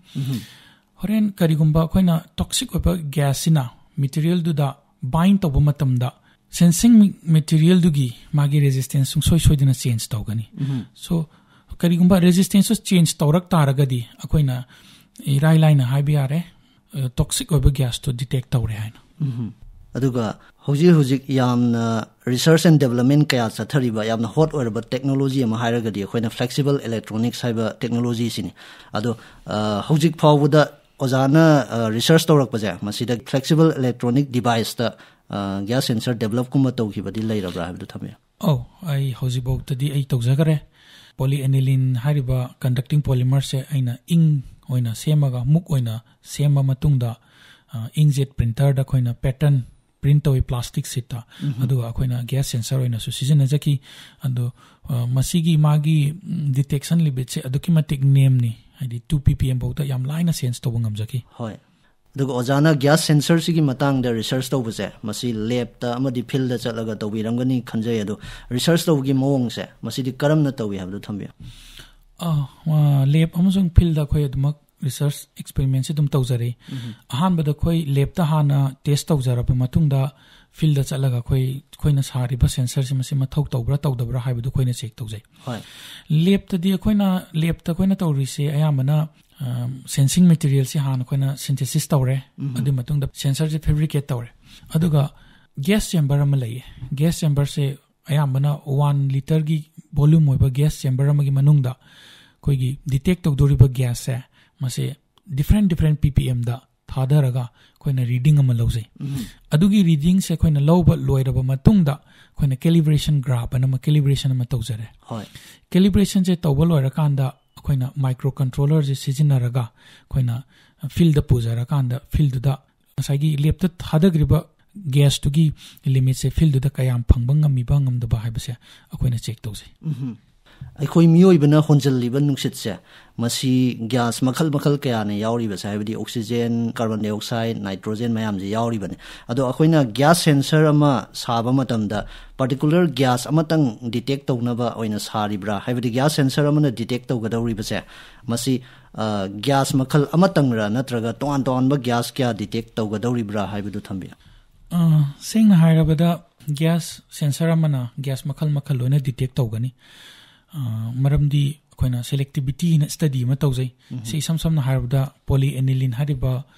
ꯍꯣꯔꯦꯟ ꯀꯔꯤꯒꯨꯝꯕ ꯑꯩꯈꯣꯏꯅ toxic ꯑꯣꯏꯕ ꯒ꯭ꯌꯥꯁꯁꯤꯅ ꯃꯦꯇꯔꯤꯌꯦꯜꯗꯨꯗ bind ꯇꯧꯕ ꯃꯇꯝꯗ sensing materialꯗꯨꯒꯤ ꯃꯥꯒꯤ resistance ꯁꯨꯡꯁꯣꯏ ꯁꯣꯏꯗꯅ change ꯇꯧꯒꯅꯤ꯫ So ꯀꯔꯤꯒꯨꯝꯕ resistanceꯇꯨ change ꯇꯧꯔꯛ ꯇꯥꯔꯒꯗꯤ ꯑꯩꯈꯣꯏꯅ ꯏꯔꯥꯏ ꯂꯥꯏꯅ ꯍꯥꯏꯕ ꯌꯥꯔꯦ, ꯑ, toxic ꯑꯣꯏꯕ ꯒ꯭ꯌꯥꯁꯇꯣ detect ꯇꯧꯔꯦ ꯍꯥꯏꯅ꯫ ꯑꯗꯨꯒ ꯍꯧꯖꯤꯛ ꯍꯧꯖꯤꯛ ꯌꯥꯝꯅ research and development ꯀꯌꯥ ꯆꯠꯊꯔꯤꯕ, ꯌꯥꯝꯅ hot ꯑꯣꯏꯔꯕ technology ꯑꯃ ꯍꯥꯏꯔꯒꯗꯤ ꯑꯩꯈꯣꯏꯅ flexible electronics ꯍꯥꯏꯕ technologyꯁꯤꯅꯤ꯫ ꯑꯗꯣ, ꯑ, ꯍꯧꯖꯤꯛ ꯐꯥꯎꯕꯗ ꯑꯣꯖꯥꯅ, ꯑ, research ꯇꯧꯔꯛꯄꯁꯦ, ꯃꯁꯤꯗ flexible electronic deviceꯇ, ꯑ, gas sensor developꯀꯨꯝꯕ ꯇꯧꯈꯤꯕꯗꯤ ꯂꯩꯔꯕ꯭ꯔꯥ ꯍꯥꯏꯕꯗꯨ ꯊꯝꯕꯤꯌꯨ꯫ ꯑꯧ, ꯑꯩ ꯍꯧꯖꯤꯛꯐꯥꯎꯗꯗꯤ ꯑꯩ ꯇꯧꯖꯈꯔꯦ꯫ Polyaniline ꯍꯥꯏꯔꯤꯕ conducting polymerꯁꯦ ꯑꯩꯅ ink ꯑꯣꯏꯅ ꯁꯦꯝꯃꯒ, ꯃꯨꯛ ꯑꯣꯏꯅ ꯁꯦꯝꯕ ꯃꯇꯨꯡꯗ, ꯑ, inkjet printerꯗ ꯑꯩꯈꯣꯏꯅ pattern print ꯇꯧꯏ plastic sheetꯇ꯫ ꯑꯗꯨꯒ ꯑꯩꯈꯣꯏꯅ gas sensor ꯑꯣꯏꯅꯁꯨ ꯁꯤꯖꯤꯟꯅꯖꯈꯤ꯫ ꯑꯗꯣ, ꯑ, ꯃꯁꯤꯒꯤ ꯃꯥꯒꯤ, ꯎꯝ, detection limitꯁꯦ ꯑꯗꯨꯛꯀꯤ ꯃꯇꯤꯛ ꯅꯦꯝꯅꯤ, ꯍꯥꯏꯗꯤ two ppm ꯐꯥꯎꯗ ꯌꯥꯝ ꯂꯥꯏꯅ sense ꯇꯧꯕ ꯉꯝꯖꯈꯤ꯫ ꯍꯣꯏ꯫ ꯑꯗꯨꯒ ꯑꯣꯖꯥꯅ ꯒ꯭ꯌꯥꯁ ꯁꯦꯟꯁꯔꯁꯤꯒꯤ ꯃꯇꯥꯡꯗ ꯔꯤꯁꯔꯁ ꯇꯧꯕꯁꯦ, ꯃꯁꯤ ꯂꯦꯞꯇ ꯑꯃꯗꯤ ꯐꯤꯜꯗ ꯆꯠꯂꯒ ꯇꯧꯕꯤꯔꯝꯒꯅꯤ ꯈꯟꯖꯩ꯫ ꯑꯗꯣ ꯔꯤꯁꯔꯁ ꯇꯧꯕꯒꯤ ꯃꯑꯣꯡꯁꯦ, ꯃꯁꯤꯗꯤ ꯀꯔꯝꯅ ꯇꯧꯏ ꯍꯥꯏꯕꯗꯨ ꯊꯝꯕꯤꯌꯨ꯫ ꯑꯥ, ꯑꯥ, ꯂꯦꯞ ꯑꯃꯁꯨꯡ ꯐꯤꯜꯗ ꯑꯩꯈꯣꯏ ꯑꯗꯨꯃꯛ ꯔꯤꯁꯔꯁ ꯑꯦꯛꯁꯄꯦꯔꯤꯃꯦꯟꯁꯦ ꯑꯗꯨꯝ ꯇꯧꯖꯔꯤ꯫ ꯑꯍꯥꯟꯕꯗ ꯑꯩꯈꯣꯏ ꯂꯦꯞꯇ ꯍꯥꯟꯅ ꯇꯦꯁ ꯇꯧꯖꯔꯕ ꯃꯇꯨꯡꯗ, ꯐꯤꯜꯗ ꯆꯠꯂꯒ ꯑꯩꯈꯣꯏ, ꯑꯩꯈꯣꯏꯅ ꯁꯥꯔꯤꯕ ꯁꯦꯟꯁꯔꯁꯦ ꯃꯁꯤ ꯃꯊꯧ ꯇꯧꯕ꯭ꯔꯥ ꯇꯧꯗꯕ꯭ꯔꯥ ꯍꯥꯏꯕꯗꯨ ꯑꯩꯈꯣꯏꯅ ꯆꯦꯛ ꯇꯧꯖꯩ꯫ ꯍꯣꯏ꯫ ꯂꯦꯞꯇꯗꯤ ꯑꯩꯈꯣꯏꯅ, ꯂꯦꯞꯇ ꯑꯩꯈꯣꯏꯅ ꯇꯧꯔꯤꯁꯦ ꯑꯌꯥꯝꯕꯅ, ꯑ, ꯁꯦꯟꯁꯤꯡ ꯃꯦꯇꯤꯔꯤꯌꯦꯜꯁꯤ ꯍꯥꯟꯅ ꯑꯩꯈꯣꯏꯅ ꯁꯤꯟꯊꯦꯁꯤꯁ ꯇꯧꯔꯦ꯫ ꯑꯗꯨꯒꯤ ꯃꯇꯨꯡꯗ ꯁꯦꯟꯁꯔꯁꯦ ꯐꯦꯕ꯭ꯔꯤꯀꯦꯠ ꯇꯧꯔꯦ꯫ ꯑꯗꯨꯒ ꯒ꯭ꯌꯥꯁ ꯆꯦꯝꯕꯔ ꯑꯃ ꯂꯩꯌꯦ꯫ ꯒ꯭ꯌꯥꯁ ꯆꯦꯝꯕꯔꯁꯦ ꯑꯌꯥꯝꯕꯅ ꯋꯥꯟ ꯂꯤꯇꯔꯒꯤ ꯚꯣꯂ꯭ꯌꯨꯝ ꯑꯣꯏꯕ ꯒ꯭ꯌꯥꯁ ꯆꯦꯝꯕꯔ ꯑꯃꯒꯤ ꯃꯅꯨꯡꯗ ꯑꯩꯈꯣꯏꯒꯤ ꯗꯤꯇꯦꯛ ꯇꯧꯗꯣꯔꯤꯕ ꯒ꯭ꯌꯥꯁꯁꯦ, ꯃꯁꯤ ꯗꯤꯐ꯭ꯔꯦꯟ ꯗꯤꯐ꯭ꯔꯦꯟ ꯄꯤ ꯄꯤ ꯑꯦꯝꯗ ꯊꯥꯗꯔꯒ ꯑꯩꯈꯣꯏꯅ ꯔꯤꯗꯤꯡ ꯑꯃ ꯂꯧꯖꯩ꯫ ꯑꯗꯨꯒꯤ ꯔꯤꯗꯤꯡꯁꯦ ꯑꯩꯈꯣꯏꯅ ꯂꯧꯕ ꯂꯣꯏꯔꯕ ꯃꯇꯨꯡꯗ ꯑꯩꯈꯣꯏꯅ ꯀꯦꯂꯤꯕ꯭ꯔꯦꯁꯟ ꯒ꯭ꯔꯥꯐ ꯑꯅ ꯑꯃ, ꯀꯦꯂꯤꯕ꯭ꯔꯦꯁꯟ ꯑꯃ ꯇꯧꯖꯔꯦ꯫ ꯍꯣꯏ꯫ ꯀꯦꯂꯤꯕ꯭ꯔꯦꯁꯟꯁꯦ ꯇꯧꯕ ꯂꯣꯏꯔꯀꯥꯟꯗ ꯑꯩꯈꯣꯏꯅ ꯃꯥꯏꯀ꯭ꯔꯣ ꯀꯟꯇ꯭ꯔꯣꯂꯔꯁꯦ ꯁꯤꯖꯤꯟꯅꯔꯒ ꯑꯩꯈꯣꯏꯅ ꯐꯤꯜꯗ ꯄꯨꯖꯔꯀꯥꯟꯗ, ꯐꯤꯜꯗꯨꯗ ꯉꯁꯥꯏꯒꯤ ꯂꯦꯞꯇ ꯊꯥꯗꯈ꯭ꯔꯤꯕ ꯒ꯭ꯌꯥꯁꯇꯨꯒꯤ ꯂꯤꯃꯤꯠꯁꯦ ꯐꯤꯜꯗꯨꯗ ꯀꯌꯥꯝ ꯐꯪꯕ ꯉꯝꯃꯤꯕ ꯉꯝꯗꯕ ꯍꯥꯏꯕꯁꯦ ꯑꯩꯈꯣꯏꯅ ꯆꯦꯛ ꯇꯧꯖꯩ꯫ ꯑꯩꯈꯣꯏ ꯃꯤꯑꯣꯏꯕꯅ ꯍꯣꯟꯖꯜꯂꯤꯕ ꯅꯨꯡꯁꯤꯠꯁꯦ, ꯃꯁꯤ ꯒ꯭ꯌꯥꯁ ꯃꯈꯜ ꯃꯈꯜ ꯀꯌꯥꯅ ꯌꯥꯎꯔꯤꯕꯁꯦ, ꯍꯥꯏꯕꯗꯤ ꯑꯣꯛꯁꯤꯖꯦꯟ, ꯀꯥꯔꯕꯟ ꯗꯥꯏꯑꯣꯛꯁꯥꯏꯗ, ꯅꯥꯏꯇ꯭ꯔꯣꯖꯦꯟ ꯃꯌꯥꯝꯁꯦ ꯌꯥꯎꯔꯤꯕꯅꯤ꯫ ꯑꯗꯣ ꯑꯩꯈꯣꯏꯅ ꯒ꯭ꯌꯥꯁ ꯁꯦꯟꯁꯔ ꯑꯃ ꯁꯥꯕ ꯃꯇꯝꯗ ꯄꯥꯔꯇꯤꯀꯨꯂꯔ ꯒ꯭ꯌꯥꯁ ꯑꯃꯇꯪ ꯗꯤꯇꯦꯛ ꯇꯧꯅꯕ ꯑꯣꯏꯅ ꯁꯥꯔꯤꯕ꯭ꯔꯥ? ꯍꯥꯏꯕꯗꯤ ꯒ꯭ꯌꯥꯁ ꯁꯦꯟꯁꯔ ꯑꯃꯅ ꯗꯤꯇꯦꯛ ꯇꯧꯒꯗꯧꯔꯤꯕꯁꯦ, ꯃꯁꯤ, ꯑ, ꯒ꯭ꯌꯥꯁ ꯃꯈꯜ ꯑꯃꯇꯪꯔ, ꯅꯠꯇ꯭ꯔꯒ ꯇꯣꯉꯥꯟ ꯇꯣꯉꯥꯟꯕ ꯒ꯭ꯌꯥꯁ ꯀꯌꯥ ꯗꯤꯇꯦꯛ ꯇꯧꯒꯗꯧꯔꯤꯕ꯭ꯔꯥ ꯍꯥꯏꯕꯗꯨ ꯊꯝꯕꯤꯌꯨ꯫ ꯑ, ꯁꯦꯡꯅ ꯍꯥꯏꯔꯕꯗ, ꯒ꯭ꯌꯥꯁ ꯁꯦꯟꯁꯔ ꯑꯃꯅ ꯒ꯭ꯌꯥꯁ ꯃꯈꯜ ꯃꯈꯜ ꯂꯣꯏꯅ ꯗꯤꯇꯦꯛ ꯇꯧꯒꯅꯤ꯫ ꯑ, ꯃꯔꯝꯗꯤ ꯑꯩꯈꯣꯏꯅ ꯁꯦꯂꯦꯛꯇꯤꯕꯤꯇꯤ ꯍꯥꯏꯅ ꯁ꯭ꯇꯗꯤ ꯑꯃ ꯇꯧꯖꯩ꯫ ꯁꯤ ꯏꯁꯝ ꯁꯝꯅ ꯍꯥꯏꯔꯕꯗ, ꯄꯣꯂꯤ ꯑꯦꯅꯤꯂꯤꯟ ꯍꯥꯏꯔꯤꯕ,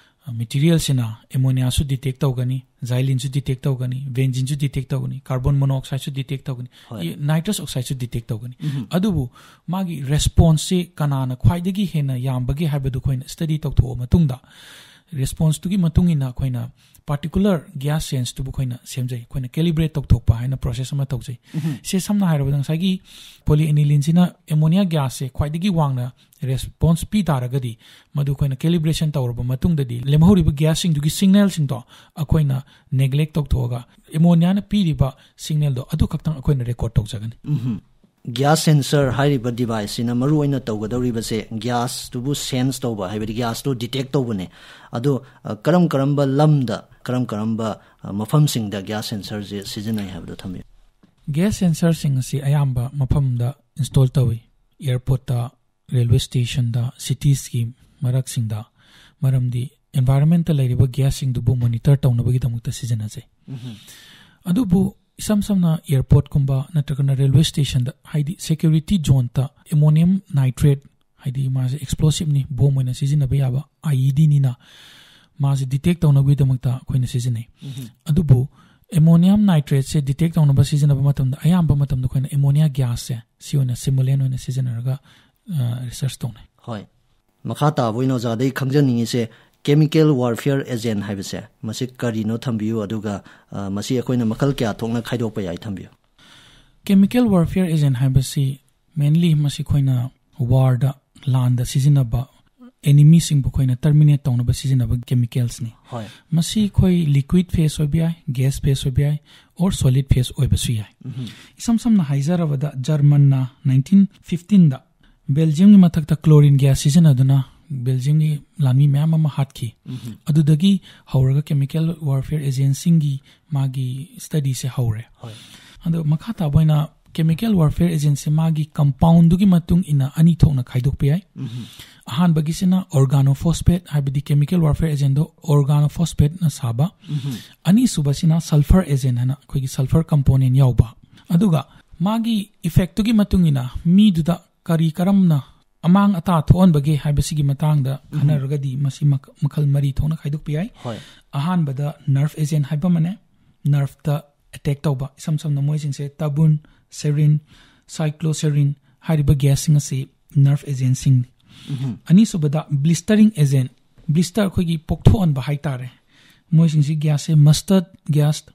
ꯑ, ꯃꯦꯇꯤꯔꯤꯌꯦꯜꯁꯤꯅ ꯑꯦꯃꯣꯅꯤꯌꯥꯁꯨ ꯗꯤꯇꯦꯛ ꯇꯧꯒꯅꯤ, ꯖꯥꯏꯂꯤꯟꯁꯨ ꯗꯤꯇꯦꯛ ꯇꯧꯒꯅꯤ, ꯕꯦꯟꯖꯤꯟꯁꯨ ꯗꯤꯇꯦꯛ ꯇꯧꯒꯅꯤ, ꯀꯥꯔꯕꯣꯟ ꯃꯣꯅꯣꯑꯣꯛꯁꯥꯏꯗꯁꯨ ꯗꯤꯇꯦꯛ ꯇꯧꯒꯅꯤ, ꯍꯣꯏ꯫ ꯏ-, ꯅꯥꯏꯇ꯭ꯔꯁ ꯑꯣꯛꯁꯥꯏꯗꯁꯨ ꯗꯤꯇꯦꯛ ꯇꯧꯒꯅꯤ꯫ ꯑꯗꯨꯕꯨ ꯃꯥꯒꯤ ꯔꯦꯁꯄꯣꯟꯁꯁꯤ ꯀꯅꯥꯅ ꯈ꯭ꯋꯥꯏꯗꯒꯤ ꯍꯦꯟꯅ ꯌꯥꯝꯕꯒꯦ ꯍꯥꯏꯕꯗꯨ ꯑꯩꯈꯣꯏꯅ ꯁ꯭ꯇꯗꯤ ꯇꯧꯊꯣꯛꯑ ꯃꯇꯨꯡꯗ, ꯔꯦꯁꯄꯣꯟꯁꯇꯨꯒꯤ ꯃꯇꯨꯡ ꯏꯟꯅ ꯑꯩꯈꯣꯏꯅ ꯄꯥꯔꯇꯤꯀꯨꯂꯔ ꯒ꯭ꯌꯥꯁ ꯁꯦꯟꯁꯇꯨꯕꯨ ꯑꯩꯈꯣꯏꯅ ꯁꯦꯝꯖꯩ꯫ ꯑꯩꯈꯣꯏꯅ ꯀꯦꯂꯤꯕ꯭ꯔꯦꯠ ꯇꯧꯊꯣꯛꯄ ꯍꯥꯏꯅ ꯄ꯭ꯔꯣꯁꯦꯁ ꯑꯃ ꯇꯧꯖꯩ꯫ ꯁꯦ ꯁꯝꯅ ꯍꯥꯏꯔꯕꯗ, ꯉꯁꯥꯏꯒꯤ ꯄꯣꯂꯤ ꯑꯦꯅꯤꯂꯤꯟꯁꯤꯅ ꯑꯦꯃꯣꯅꯤꯌꯥ ꯒ꯭ꯌꯥꯁꯁꯦ ꯈ꯭ꯋꯥꯏꯗꯒꯤ ꯋꯥꯡꯅ ꯔꯦꯁꯄꯣꯟꯁ ꯄꯤ ꯇꯥꯔꯒꯗꯤ, ꯃꯗꯨ ꯑꯩꯈꯣꯏꯅ ꯀꯦꯂꯤꯕ꯭ꯔꯦꯁꯟ ꯇꯧꯔꯕ ꯃꯇꯨꯡꯗꯗꯤ ꯂꯦꯝꯍꯧꯔꯤꯕ ꯒ꯭ꯌꯥꯁꯁꯤꯡꯗꯨꯒꯤ ꯁꯤꯒꯅꯦꯜꯁꯤꯡꯗꯣ ꯑꯩꯈꯣꯏꯅ ꯅꯦꯒ꯭ꯂꯦꯛ ꯇꯧꯊꯣꯛꯑꯒ ꯑꯦꯃꯣꯅꯤꯌꯥꯅ ꯄꯤꯔꯤꯕ ꯁꯤꯒꯅꯦꯜꯗꯣ ꯑꯗꯨ ꯈꯛꯇꯪ ꯑꯩꯈꯣꯏꯅ ꯔꯦꯀꯣꯔꯗ ꯇꯧꯖꯒꯅꯤ꯫ ꯒ꯭ꯌꯥꯁ ꯁꯦꯟꯁꯔ ꯍꯥꯏꯔꯤꯕ ꯗꯤꯚꯥꯏꯁꯁꯤꯅ ꯃꯔꯨ ꯑꯣꯏꯅ ꯇꯧꯒꯗꯧꯔꯤꯕꯁꯦ ꯒ꯭ꯌꯥꯁꯇꯨꯕꯨ ꯁꯦꯟꯁ ꯇꯧꯕ, ꯍꯥꯏꯕꯗꯤ ꯒ꯭ꯌꯥꯁꯇꯨ ꯗꯤꯇꯦꯛ ꯇꯧꯕꯅꯦ꯫ ꯑꯗꯣ, ꯑ, ꯀꯔꯝ ꯀꯔꯝꯕ ꯂꯝꯗ, ꯀꯔꯝ ꯀꯔꯝꯕ, ꯑ, ꯃꯐꯝꯁꯤꯡꯗ ꯒ꯭ꯌꯥꯁ ꯁꯦꯟꯁꯔꯁꯦ ꯁꯤꯖꯤꯟꯅꯩ ꯍꯥꯏꯕꯗꯣ ꯊꯝꯕꯤꯌꯨ꯫ ꯒ꯭ꯌꯥꯁ ꯁꯦꯟꯁꯔꯁꯤꯡ ꯑꯁꯤ ꯑꯌꯥꯝꯕ ꯃꯐꯝꯗ ꯏꯟꯁꯇꯣꯜ ꯇꯧꯏ꯫ ꯑꯦꯌꯔꯄꯣꯔꯠꯇ, ꯔꯦꯜꯋꯦ ꯁ꯭ꯇꯦꯁꯟꯗ, ꯁꯤꯇꯤꯁꯀꯤ ꯃꯔꯛꯁꯤꯡꯗ, ꯃꯔꯝꯗꯤ ꯑꯦꯟꯚꯥꯏꯔꯟꯃꯦꯟꯇ ꯂꯩꯔꯤꯕ ꯒ꯭ꯌꯥꯁꯁꯤꯡꯗꯨꯕꯨ ꯃꯣꯅꯤꯇꯔ ꯇꯧꯅꯕꯒꯤꯗꯃꯛꯇ ꯁꯤꯖꯤꯟꯅꯖꯩ꯫ ꯑꯗꯨꯕꯨ ꯏꯁꯝ ꯁꯝꯅ ꯑꯦꯌꯔꯄꯣꯔꯠꯀꯨꯝꯕ ꯅꯠꯇ꯭ꯔꯒꯅ ꯔꯦꯜꯋꯦ ꯁ꯭ꯇꯦꯁꯟꯗ, ꯍꯥꯏꯗꯤ ꯁꯦꯀ꯭ꯌꯨꯔꯤꯇꯤ ꯖꯣꯟꯇ ꯑꯦꯃꯣꯅꯤꯌꯝ ꯅꯥꯏꯇ꯭ꯔꯦꯠ, ꯍꯥꯏꯗꯤ ꯃꯥꯁꯦ ꯑꯦꯛꯁꯄ꯭ꯂꯣꯁꯤꯞꯅꯤ, ꯕꯣꯝ ꯑꯣꯏꯅ ꯁꯤꯖꯤꯟꯅꯕ ꯌꯥꯕ, ꯑꯥꯏ ꯏ ꯗꯤꯅꯤꯅ ꯃꯥꯁꯦ ꯗꯤꯇꯦꯛ ꯇꯧꯅꯕꯒꯤꯗꯃꯛꯇ ꯑꯩꯈꯣꯏꯅ ꯁꯤꯖꯤꯟꯅꯩ꯫ ꯑꯗꯨꯕꯨ ꯑꯦꯃꯣꯅꯤꯌꯝ ꯅꯥꯏꯇ꯭ꯔꯦꯠꯁꯦ ꯗꯤꯇꯦꯛ ꯇꯧꯅꯕ ꯁꯤꯖꯤꯟꯅꯕ ꯃꯇꯝꯗ, ꯑꯌꯥꯝꯕ ꯃꯇꯝꯗ ꯑꯩꯈꯣꯏꯅ ꯑꯦꯃꯣꯅꯤꯌꯥ ꯒ꯭ꯌꯥꯁꯁꯦ ꯁꯤ ꯑꯣꯏꯅ ꯁꯤꯃꯨꯂꯦꯟ ꯑꯣꯏꯅ ꯁꯤꯖꯤꯟꯅꯔꯒ, ꯑ, ꯔꯤꯁꯔꯁ ꯇꯧꯅꯩ꯫ ꯍꯣꯏ꯫ ꯃꯈꯥ ꯇꯥꯕ ꯑꯣꯏꯅ ꯑꯣꯖꯥꯗꯒꯤ ꯈꯪꯖꯅꯤꯡꯉꯤꯁꯦ, ꯀꯦꯃꯤꯀꯦꯜ ꯋꯥꯔꯐꯤꯌꯔ ꯑꯦꯖꯦꯟ ꯍꯥꯏꯕꯁꯦ ꯃꯁꯤ ꯀꯔꯤꯅꯣ ꯊꯝꯕꯤꯌꯨ, ꯑꯗꯨꯒ, ꯑ, ꯃꯁꯤ ꯑꯩꯈꯣꯏꯅ ꯃꯈꯜ ꯀꯌꯥ ꯊꯣꯛꯅ ꯈꯥꯏꯗꯣꯛꯄ ꯌꯥꯏ ꯊꯝꯕꯤꯌꯨ꯫ ꯀꯦꯃꯤꯀꯦꯜ ꯋꯥꯔꯐꯤꯌꯔ ꯑꯦꯖꯦꯟ ꯍꯥꯏꯕꯁꯤ ꯃꯦꯟꯂꯤ ꯃꯁꯤ ꯑꯩꯈꯣꯏꯅ ꯋꯥꯔꯗ, ꯂꯥꯟꯗ ꯁꯤꯖꯤꯟꯅꯕ, ꯑꯦꯅꯤꯃꯤꯁꯤꯡꯕꯨ ꯑꯩꯈꯣꯏꯅ ꯇꯔꯃꯤꯅꯦꯠ ꯇꯧꯅꯕ ꯁꯤꯖꯤꯟꯅꯕ ꯀꯦꯃꯤꯀꯦꯜꯁꯅꯤ꯫ ꯍꯣꯏ꯫ ꯃꯁꯤ ꯑꯩꯈꯣꯏ ꯂꯤꯀ꯭ꯋꯤꯠ ꯐꯦꯁ ꯑꯣꯏꯕ ꯌꯥꯏ, ꯒ꯭ꯌꯥꯁ ꯐꯦꯁ ꯑꯣꯏꯕ ꯌꯥꯏ, ꯑꯣꯔ ꯁꯣꯂꯤꯠ ꯐꯦꯁ ꯑꯣꯏꯕꯁꯨ ꯌꯥꯏ꯫ ꯏꯁꯝ ꯁꯝꯅ ꯍꯥꯏꯖꯔꯕꯗ, ꯖꯔꯃꯟꯅ ꯅꯥꯏꯟꯇꯤꯟ ꯐꯤꯐꯇꯤꯟꯗ ꯕꯦꯜꯖꯤꯌꯝꯒꯤ ꯃꯊꯛꯇ ꯀ꯭ꯂꯣꯔꯤꯟ ꯒ꯭ꯌꯥꯁ ꯁꯤꯖꯤꯟꯅꯗꯨꯅ ꯕꯦꯜꯖꯤꯌꯝꯒꯤ ꯂꯥꯟꯃꯤ ꯃꯌꯥꯝ ꯑꯃ ꯍꯥꯠꯈꯤ꯫ ꯑꯗꯨꯗꯒꯤ ꯍꯧꯔꯒ ꯀꯦꯃꯤꯀꯦꯜ ꯋꯥꯔꯐꯤꯌꯔ ꯑꯦꯖꯦꯟꯁꯤꯡꯒꯤ ꯃꯥꯒꯤ ꯁ꯭ꯇꯗꯤꯁꯦ ꯍꯧꯔꯦ꯫ ꯍꯣꯏ꯫ ꯑꯗꯣ ꯃꯈꯥ ꯇꯥꯕ ꯑꯣꯏꯅ ꯀꯦꯃꯤꯀꯦꯜ ꯋꯥꯔꯐꯤꯌꯔ ꯑꯦꯖꯦꯟꯁꯦ ꯃꯥꯒꯤ ꯀꯝꯄꯥꯎꯟꯗꯨꯒꯤ ꯃꯇꯨꯡ ꯏꯟꯅ ꯑꯅꯤ ꯊꯣꯛꯅ ꯈꯥꯏꯗꯣꯛꯄ ꯌꯥꯏ꯫ ꯑꯍꯥꯟꯕꯒꯤꯁꯤꯅ ꯑꯣꯔꯒꯥꯅꯣꯐꯣꯁꯐꯦꯠ, ꯍꯥꯏꯕꯗꯤ ꯀꯦꯃꯤꯀꯦꯜ ꯋꯥꯔꯐꯤꯌꯔ ꯑꯦꯖꯦꯟꯗꯣ ꯑꯣꯔꯒꯥꯅꯣꯐꯣꯁꯐꯦꯠꯅ ꯁꯥꯕ꯫ ꯑꯅꯤꯁꯨꯕꯁꯤꯅ ꯁꯜꯐꯔ ꯑꯦꯖꯦꯟ ꯍꯥꯏꯅ ꯑꯩꯈꯣꯏꯒꯤ ꯁꯜꯐꯔ ꯀꯝꯄꯣꯅꯦꯟ ꯌꯥꯎꯕ꯫ ꯑꯗꯨꯒ ꯃꯥꯒꯤ ꯏꯐꯦꯛꯇꯨꯒꯤ ꯃꯇꯨꯡ ꯏꯟꯅ ꯃꯤꯗꯨꯗ ꯀꯔꯤ ꯀꯔꯝꯅ ꯑꯃꯥꯡ ꯑꯇꯥ ꯊꯣꯛꯍꯟꯕꯒꯦ ꯍꯥꯏꯕꯁꯤꯒꯤ ꯃꯇꯥꯡꯗ ꯈꯟꯅꯔꯒꯗꯤ ꯃꯁꯤ ꯃꯈ-, ꯃꯈꯜ ꯃꯔꯤ ꯊꯣꯛꯅ ꯈꯥꯏꯗꯣꯛꯄ ꯌꯥꯏ꯫ ꯍꯣꯏ꯫ ꯑꯍꯥꯟꯕꯗ ꯅꯔꯚ ꯑꯦꯖꯦꯟ ꯍꯥꯏꯕ ꯑꯃꯅꯦ, ꯅꯔꯚꯇ ꯑꯦꯇꯦꯛ ꯇꯧꯕ, ꯏꯁꯝ ꯁꯝꯅ ꯃꯣꯏꯁꯤꯡꯁꯦ ꯇꯥꯕꯨꯟ, ꯁꯦꯔꯤꯟ, ꯁꯥꯏꯀ꯭ꯂꯣꯁꯦꯔꯤꯟ ꯍꯥꯏꯔꯤꯕ ꯒ꯭ꯌꯥꯁꯁꯤꯡ ꯑꯁꯤ ꯅꯔꯚ ꯑꯦꯖꯦꯟꯁꯤꯡꯅꯤ꯫ ꯑꯅꯤꯁꯨꯕꯗ ꯕ꯭ꯂꯤꯁꯇꯔꯤꯡ ꯑꯦꯖꯦꯟ, ꯕ꯭ꯂꯤꯁꯇꯔ ꯑꯩꯈꯣꯏꯒꯤ ꯄꯣꯛꯊꯣꯛꯍꯟꯕ ꯍꯥꯏꯇꯥꯔꯦ, ꯃꯣꯏꯁꯤꯡꯁꯤ ꯒ꯭ꯌꯥꯁꯁꯦ ꯃꯁꯇꯔꯗ ꯒ꯭ꯌꯥꯁ,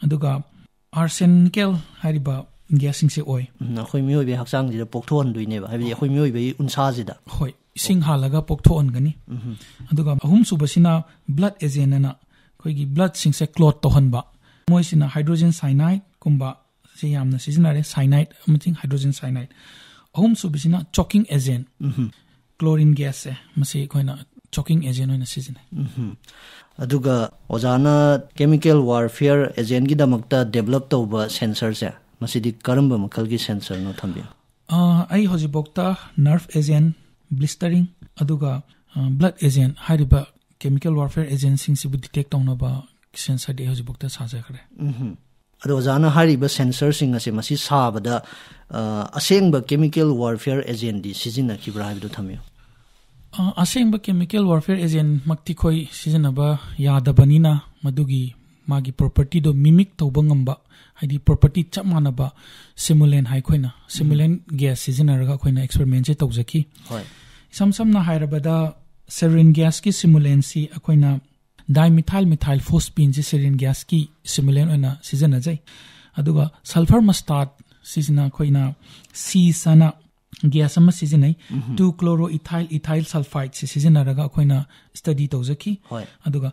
ꯑꯗꯨꯒ ꯑꯥꯔꯁꯦꯅꯤꯀꯦꯜ ꯍꯥꯏꯔꯤꯕ ꯒ꯭ꯌꯥꯁꯁꯤꯡꯁꯦ ꯑꯣꯏ꯫ ꯎꯝ, ꯑꯩꯈꯣꯏ ꯃꯤꯑꯣꯏꯕꯒꯤ ꯍꯛꯆꯥꯡꯁꯤꯗ ꯄꯣꯛꯊꯣꯛꯍꯟꯗꯣꯏꯅꯦꯕ, ꯍꯥꯏꯕꯗꯤ ꯑꯩꯈꯣꯏ ꯃꯤꯑꯣꯏꯕꯒꯤ ꯎꯟꯁꯥꯁꯤꯗ꯫ ꯍꯣꯏ, ꯏꯁꯤꯡ ꯍꯥꯜꯂꯒ ꯄꯣꯛꯊꯣꯛꯍꯟꯒꯅꯤ꯫ ꯑꯗꯨꯒ ꯑꯍꯨꯝꯁꯨꯕꯁꯤꯅ ꯕ꯭ꯂꯗ ꯑꯦꯖꯦꯟ ꯑꯅ, ꯑꯩꯈꯣꯏꯒꯤ ꯕ꯭ꯂꯗꯁꯤꯡꯁꯦ ꯀ꯭ꯂꯣꯠ ꯇꯧꯍꯟꯕ, ꯃꯣꯏꯁꯤꯅ ꯍꯥꯏꯗ꯭ꯔꯣꯖꯦꯟ ꯁꯥꯏꯅꯥꯏꯗꯀꯨꯝꯕ, ꯁꯤ ꯌꯥꯝꯅ ꯁꯤꯖꯤꯟꯅꯔꯦ, cyanide ꯑꯃꯁꯨꯡ hydrogen cyanide꯫ ꯑꯍꯨꯝꯁꯨꯕꯁꯤꯅ choking agent, chlorine gas ꯁꯦ, ꯃꯁꯤ ꯑꯩꯈꯣꯏꯅ choking agent ꯑꯣꯏꯅ ꯁꯤꯖꯤꯟꯅꯩ꯫ ꯑꯗꯨꯒ ꯑꯣꯖꯥꯅ chemical warfare agent ꯀꯤꯗꯃꯛꯇ develop ꯇꯧꯕ sensor ꯁꯦ, ꯃꯁꯤꯗꯤ ꯀꯔꯝꯕ ꯃꯈꯜꯒꯤ sensor ꯅꯣ, ꯊꯝꯕꯤꯌꯨ꯫ ꯑ, ꯑꯩ ꯍꯧꯖꯤꯛꯐꯥꯎꯗ nerve agent, blistering, ꯑꯗꯨꯒ blood agent ꯍꯥꯏꯔꯤꯕ chemical warfare agent ꯁꯤꯡꯁꯤꯕꯨ detect ꯇꯧꯅꯕ sensor ꯗꯤ ꯑꯩ ꯍꯧꯖꯤꯛꯐꯥꯎꯗ ꯁꯥꯖꯈ꯭ꯔꯦ꯫ ꯑꯗꯣ ꯑꯣꯖꯥꯅ ꯍꯥꯏꯔꯤꯕ sensor ꯁꯤꯡ ꯑꯁꯦ, ꯃꯁꯤ ꯁꯥꯕꯗ, ꯑ, ꯑꯁꯦꯡꯕ chemical warfare agent ꯗꯤ ꯁꯤꯖꯤꯟꯅꯈꯤꯕ꯭ꯔꯥ ꯍꯥꯏꯕꯗꯨ ꯊꯝꯕꯤꯌꯨ꯫ ꯑ, ꯑꯁꯦꯡꯕ chemical warfare agent ꯃꯛꯇꯤ ꯑꯩꯈꯣꯏ ꯁꯤꯖꯤꯟꯅꯕ ꯌꯥꯗꯕꯅꯤꯅ, ꯃꯗꯨꯒꯤ ꯃꯥꯒꯤ property ꯗꯣ mimic ꯇꯧꯕ ꯉꯝꯕ, ꯍꯥꯏꯗꯤ property ꯆꯞ ꯃꯥꯟꯅꯕ simulant ꯍꯥꯏ ꯑꯩꯈꯣꯏꯅ, simulant gas ꯁꯤꯖꯤꯟꯅꯔꯒ ꯑꯩꯈꯣꯏꯅ experiment ꯁꯦ ꯇꯧꯖꯈꯤ꯫ ꯍꯣꯏ꯫ ꯏꯁꯝ ꯁꯝꯅ ꯍꯥꯏꯔꯕꯗ, sarin gas ꯀꯤ simulant ꯁꯤ ꯑꯩꯈꯣꯏꯅ dimethyl methyl phosphine ꯁꯤ sarin gas ꯀꯤ simulant ꯑꯣꯏꯅ ꯁꯤꯖꯤꯟꯅꯖꯩ꯫ ꯑꯗꯨꯒ sulfur mustard ꯁꯤꯁꯤꯅ ꯑꯩꯈꯣꯏꯅ ꯁꯤꯁ ꯑꯅ gas ꯑꯃ ꯁꯤꯖꯤꯟꯅꯩ, two chloroethyl ethyl sulfide ꯁꯤ ꯁꯤꯖꯤꯟꯅꯔꯒ ꯑꯩꯈꯣꯏꯅ study ꯇꯧꯖꯈꯤ꯫ ꯍꯣꯏ꯫ ꯑꯗꯨꯒ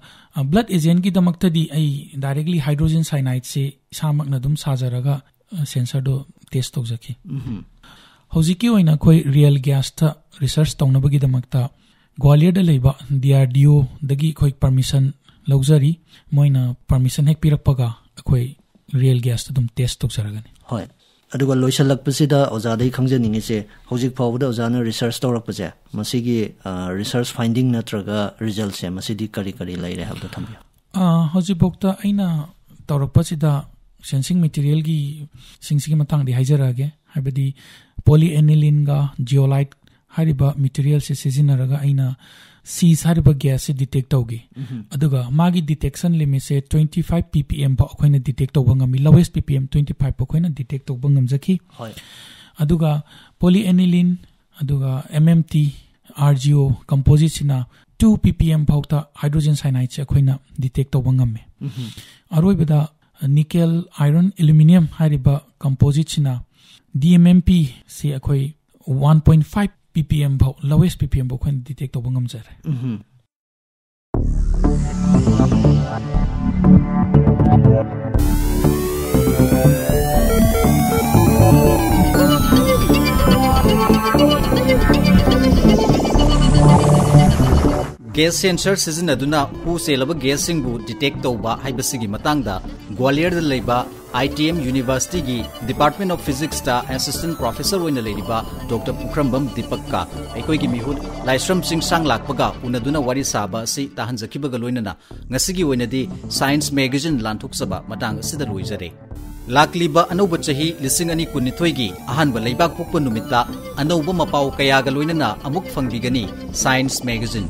blood agent ꯀꯤꯗꯃꯛꯇꯗꯤ ꯑꯩ directly hydrogen cyanide ꯁꯤ ꯏꯁꯥꯃꯛꯅ ꯑꯗꯨꯝ ꯁꯥꯖꯔꯒ sensor ꯗꯣ test ꯇꯧꯖꯈꯤ꯫ ꯍꯧꯖꯤꯛꯀꯤ ꯑꯣꯏꯅ ꯑꯩꯈꯣꯏ real gas ꯇ research ꯇꯧꯅꯕꯒꯤꯗꯃꯛꯇ ꯒ꯭ꯋꯥꯂꯤꯌꯔꯗ ꯂꯩꯕ D R D O ꯗꯒꯤ ꯑꯩꯈꯣꯏ permission ꯂꯧꯖꯔꯤ꯫ ꯃꯣꯏꯅ permission ꯍꯦꯛ ꯄꯤꯔꯛꯄꯒ ꯑꯩꯈꯣꯏ real gas ꯇ ꯑꯗꯨꯝ test ꯇꯧꯖꯔꯒꯅꯤ꯫ ꯍꯣꯏ꯫ ꯑꯗꯨꯒ ꯂꯣꯏꯁꯤꯜꯂꯛꯄꯁꯤꯗ ꯑꯣꯖꯥꯗꯒꯤ ꯈꯪꯖꯅꯤꯡꯉꯤꯁꯦ, ꯍꯧꯖꯤꯛ ꯐꯥꯎꯕꯗ ꯑꯣꯖꯥꯅ research ꯇꯧꯔꯛꯄꯁꯦ, ꯃꯁꯤꯒꯤ, ꯑ, research finding ꯅꯠꯇ꯭ꯔꯒ result ꯁꯦ, ꯃꯁꯤꯗꯤ ꯀꯔꯤ ꯀꯔꯤ ꯂꯩꯔꯦ ꯍꯥꯏꯕꯗꯣ ꯊꯝꯕꯤꯌꯨ꯫ ꯑ, ꯍꯧꯖꯤꯛꯐꯥꯎꯗ ꯑꯩꯅ ꯇꯧꯔꯛꯄꯁꯤꯗ sensing material ꯒꯤ ꯁꯤꯡꯁꯤꯒꯤ ꯃꯇꯥꯡꯗꯤ ꯍꯥꯏꯖꯔꯛꯑꯒꯦ꯫ ꯍꯥꯏꯕꯗꯤ polyaniline ꯒ zeolite ꯍꯥꯏꯔꯤꯕ material ꯁꯤ ꯁꯤꯖꯤꯟꯅꯔꯒ ꯑꯩꯅ ꯁꯤꯁ ꯍꯥꯏꯔꯤꯕ gas ꯁꯤ detect ꯇꯧꯈꯤ꯫ ꯑꯗꯨꯒ ꯃꯥꯒꯤ detection limit ꯁꯦ twenty five P P M ꯐꯥꯎ ꯑꯩꯈꯣꯏꯅ detect ꯇꯧꯕ ꯉꯝꯃꯤ꯫ Lowest P P M twenty five ꯐꯥꯎ ꯑꯩꯈꯣꯏꯅ detect ꯇꯧꯕ ꯉꯝꯖꯈꯤ꯫ ꯍꯣꯏ꯫ ꯑꯗꯨꯒ polyaniline, ꯑꯗꯨꯒ M M T, R G O composite ꯁꯤꯅ two P P M ꯐꯥꯎꯗ hydrogen cyanide ꯁꯦ ꯑꯩꯈꯣꯏꯅ detect ꯇꯧꯕ ꯉꯝꯃꯤ꯫ ꯑꯔꯣꯏꯕꯗ nickel, iron, aluminium ꯍꯥꯏꯔꯤꯕ composite ꯁꯤꯅ D M M P ꯁꯤ ꯑꯩꯈꯣꯏ one point five P P M ꯐꯥꯎ, lowest P P M ꯐꯥꯎ ꯑꯩꯈꯣꯏꯅ detect ꯇꯧꯕ ꯉꯝꯖꯔꯦ꯫ Gas sensor ꯁꯤꯖꯤꯟꯅꯗꯨꯅ ꯍꯨ ꯆꯦꯜꯂꯕ gasꯁꯤꯡꯕꯨ detect ꯇꯧꯕ ꯍꯥꯏꯕꯁꯤꯒꯤ ꯃꯇꯥꯡꯗ ꯒ꯭ꯋꯥꯂꯤꯌꯔꯗ ꯂꯩꯕ I T M Universityꯒꯤ Department of Physicsꯇ assistant professor ꯑꯣꯏꯅ ꯂꯩꯔꯤꯕ Doctor ꯄꯨꯈ꯭ꯔꯝꯕꯝ ꯗꯤꯄꯛꯀ ꯑꯩꯈꯣꯏꯒꯤ ꯃꯤꯍꯨꯠ ꯂꯥꯏꯁ꯭ꯔꯝ ꯆꯤꯡꯁꯥꯡ ꯂꯥꯛꯄꯒ ꯎꯅꯗꯨꯅ ꯋꯥꯔꯤ ꯁꯥꯕ ꯑꯁꯤ ꯇꯥꯍꯟꯖꯈꯤꯕꯒ ꯂꯣꯏꯅꯅ ꯉꯁꯤꯒꯤ ꯑꯣꯏꯅꯗꯤ Science Magazine ꯂꯥꯟꯊꯣꯛꯆꯕ ꯃꯇꯥꯡ ꯑꯁꯤꯗ ꯂꯣꯏꯖꯔꯦ꯫ ꯂꯥꯛꯂꯤꯕ ꯑꯅꯧꯕ ꯆꯍꯤ ꯂꯤꯁꯤꯡ ꯑꯅꯤ ꯀꯨꯟꯅꯤꯊꯣꯏꯒꯤ ꯑꯍꯥꯟꯕ ꯂꯩꯕꯥꯛ ꯄꯣꯛꯄ ꯅꯨꯃꯤꯠꯇ ꯑꯅꯧꯕ ꯃꯄꯥꯎ ꯀꯌꯥꯒ ꯂꯣꯏꯅꯅ ꯑꯃꯨꯛ ꯐꯪꯕꯤꯒꯅꯤ Science Magazine꯫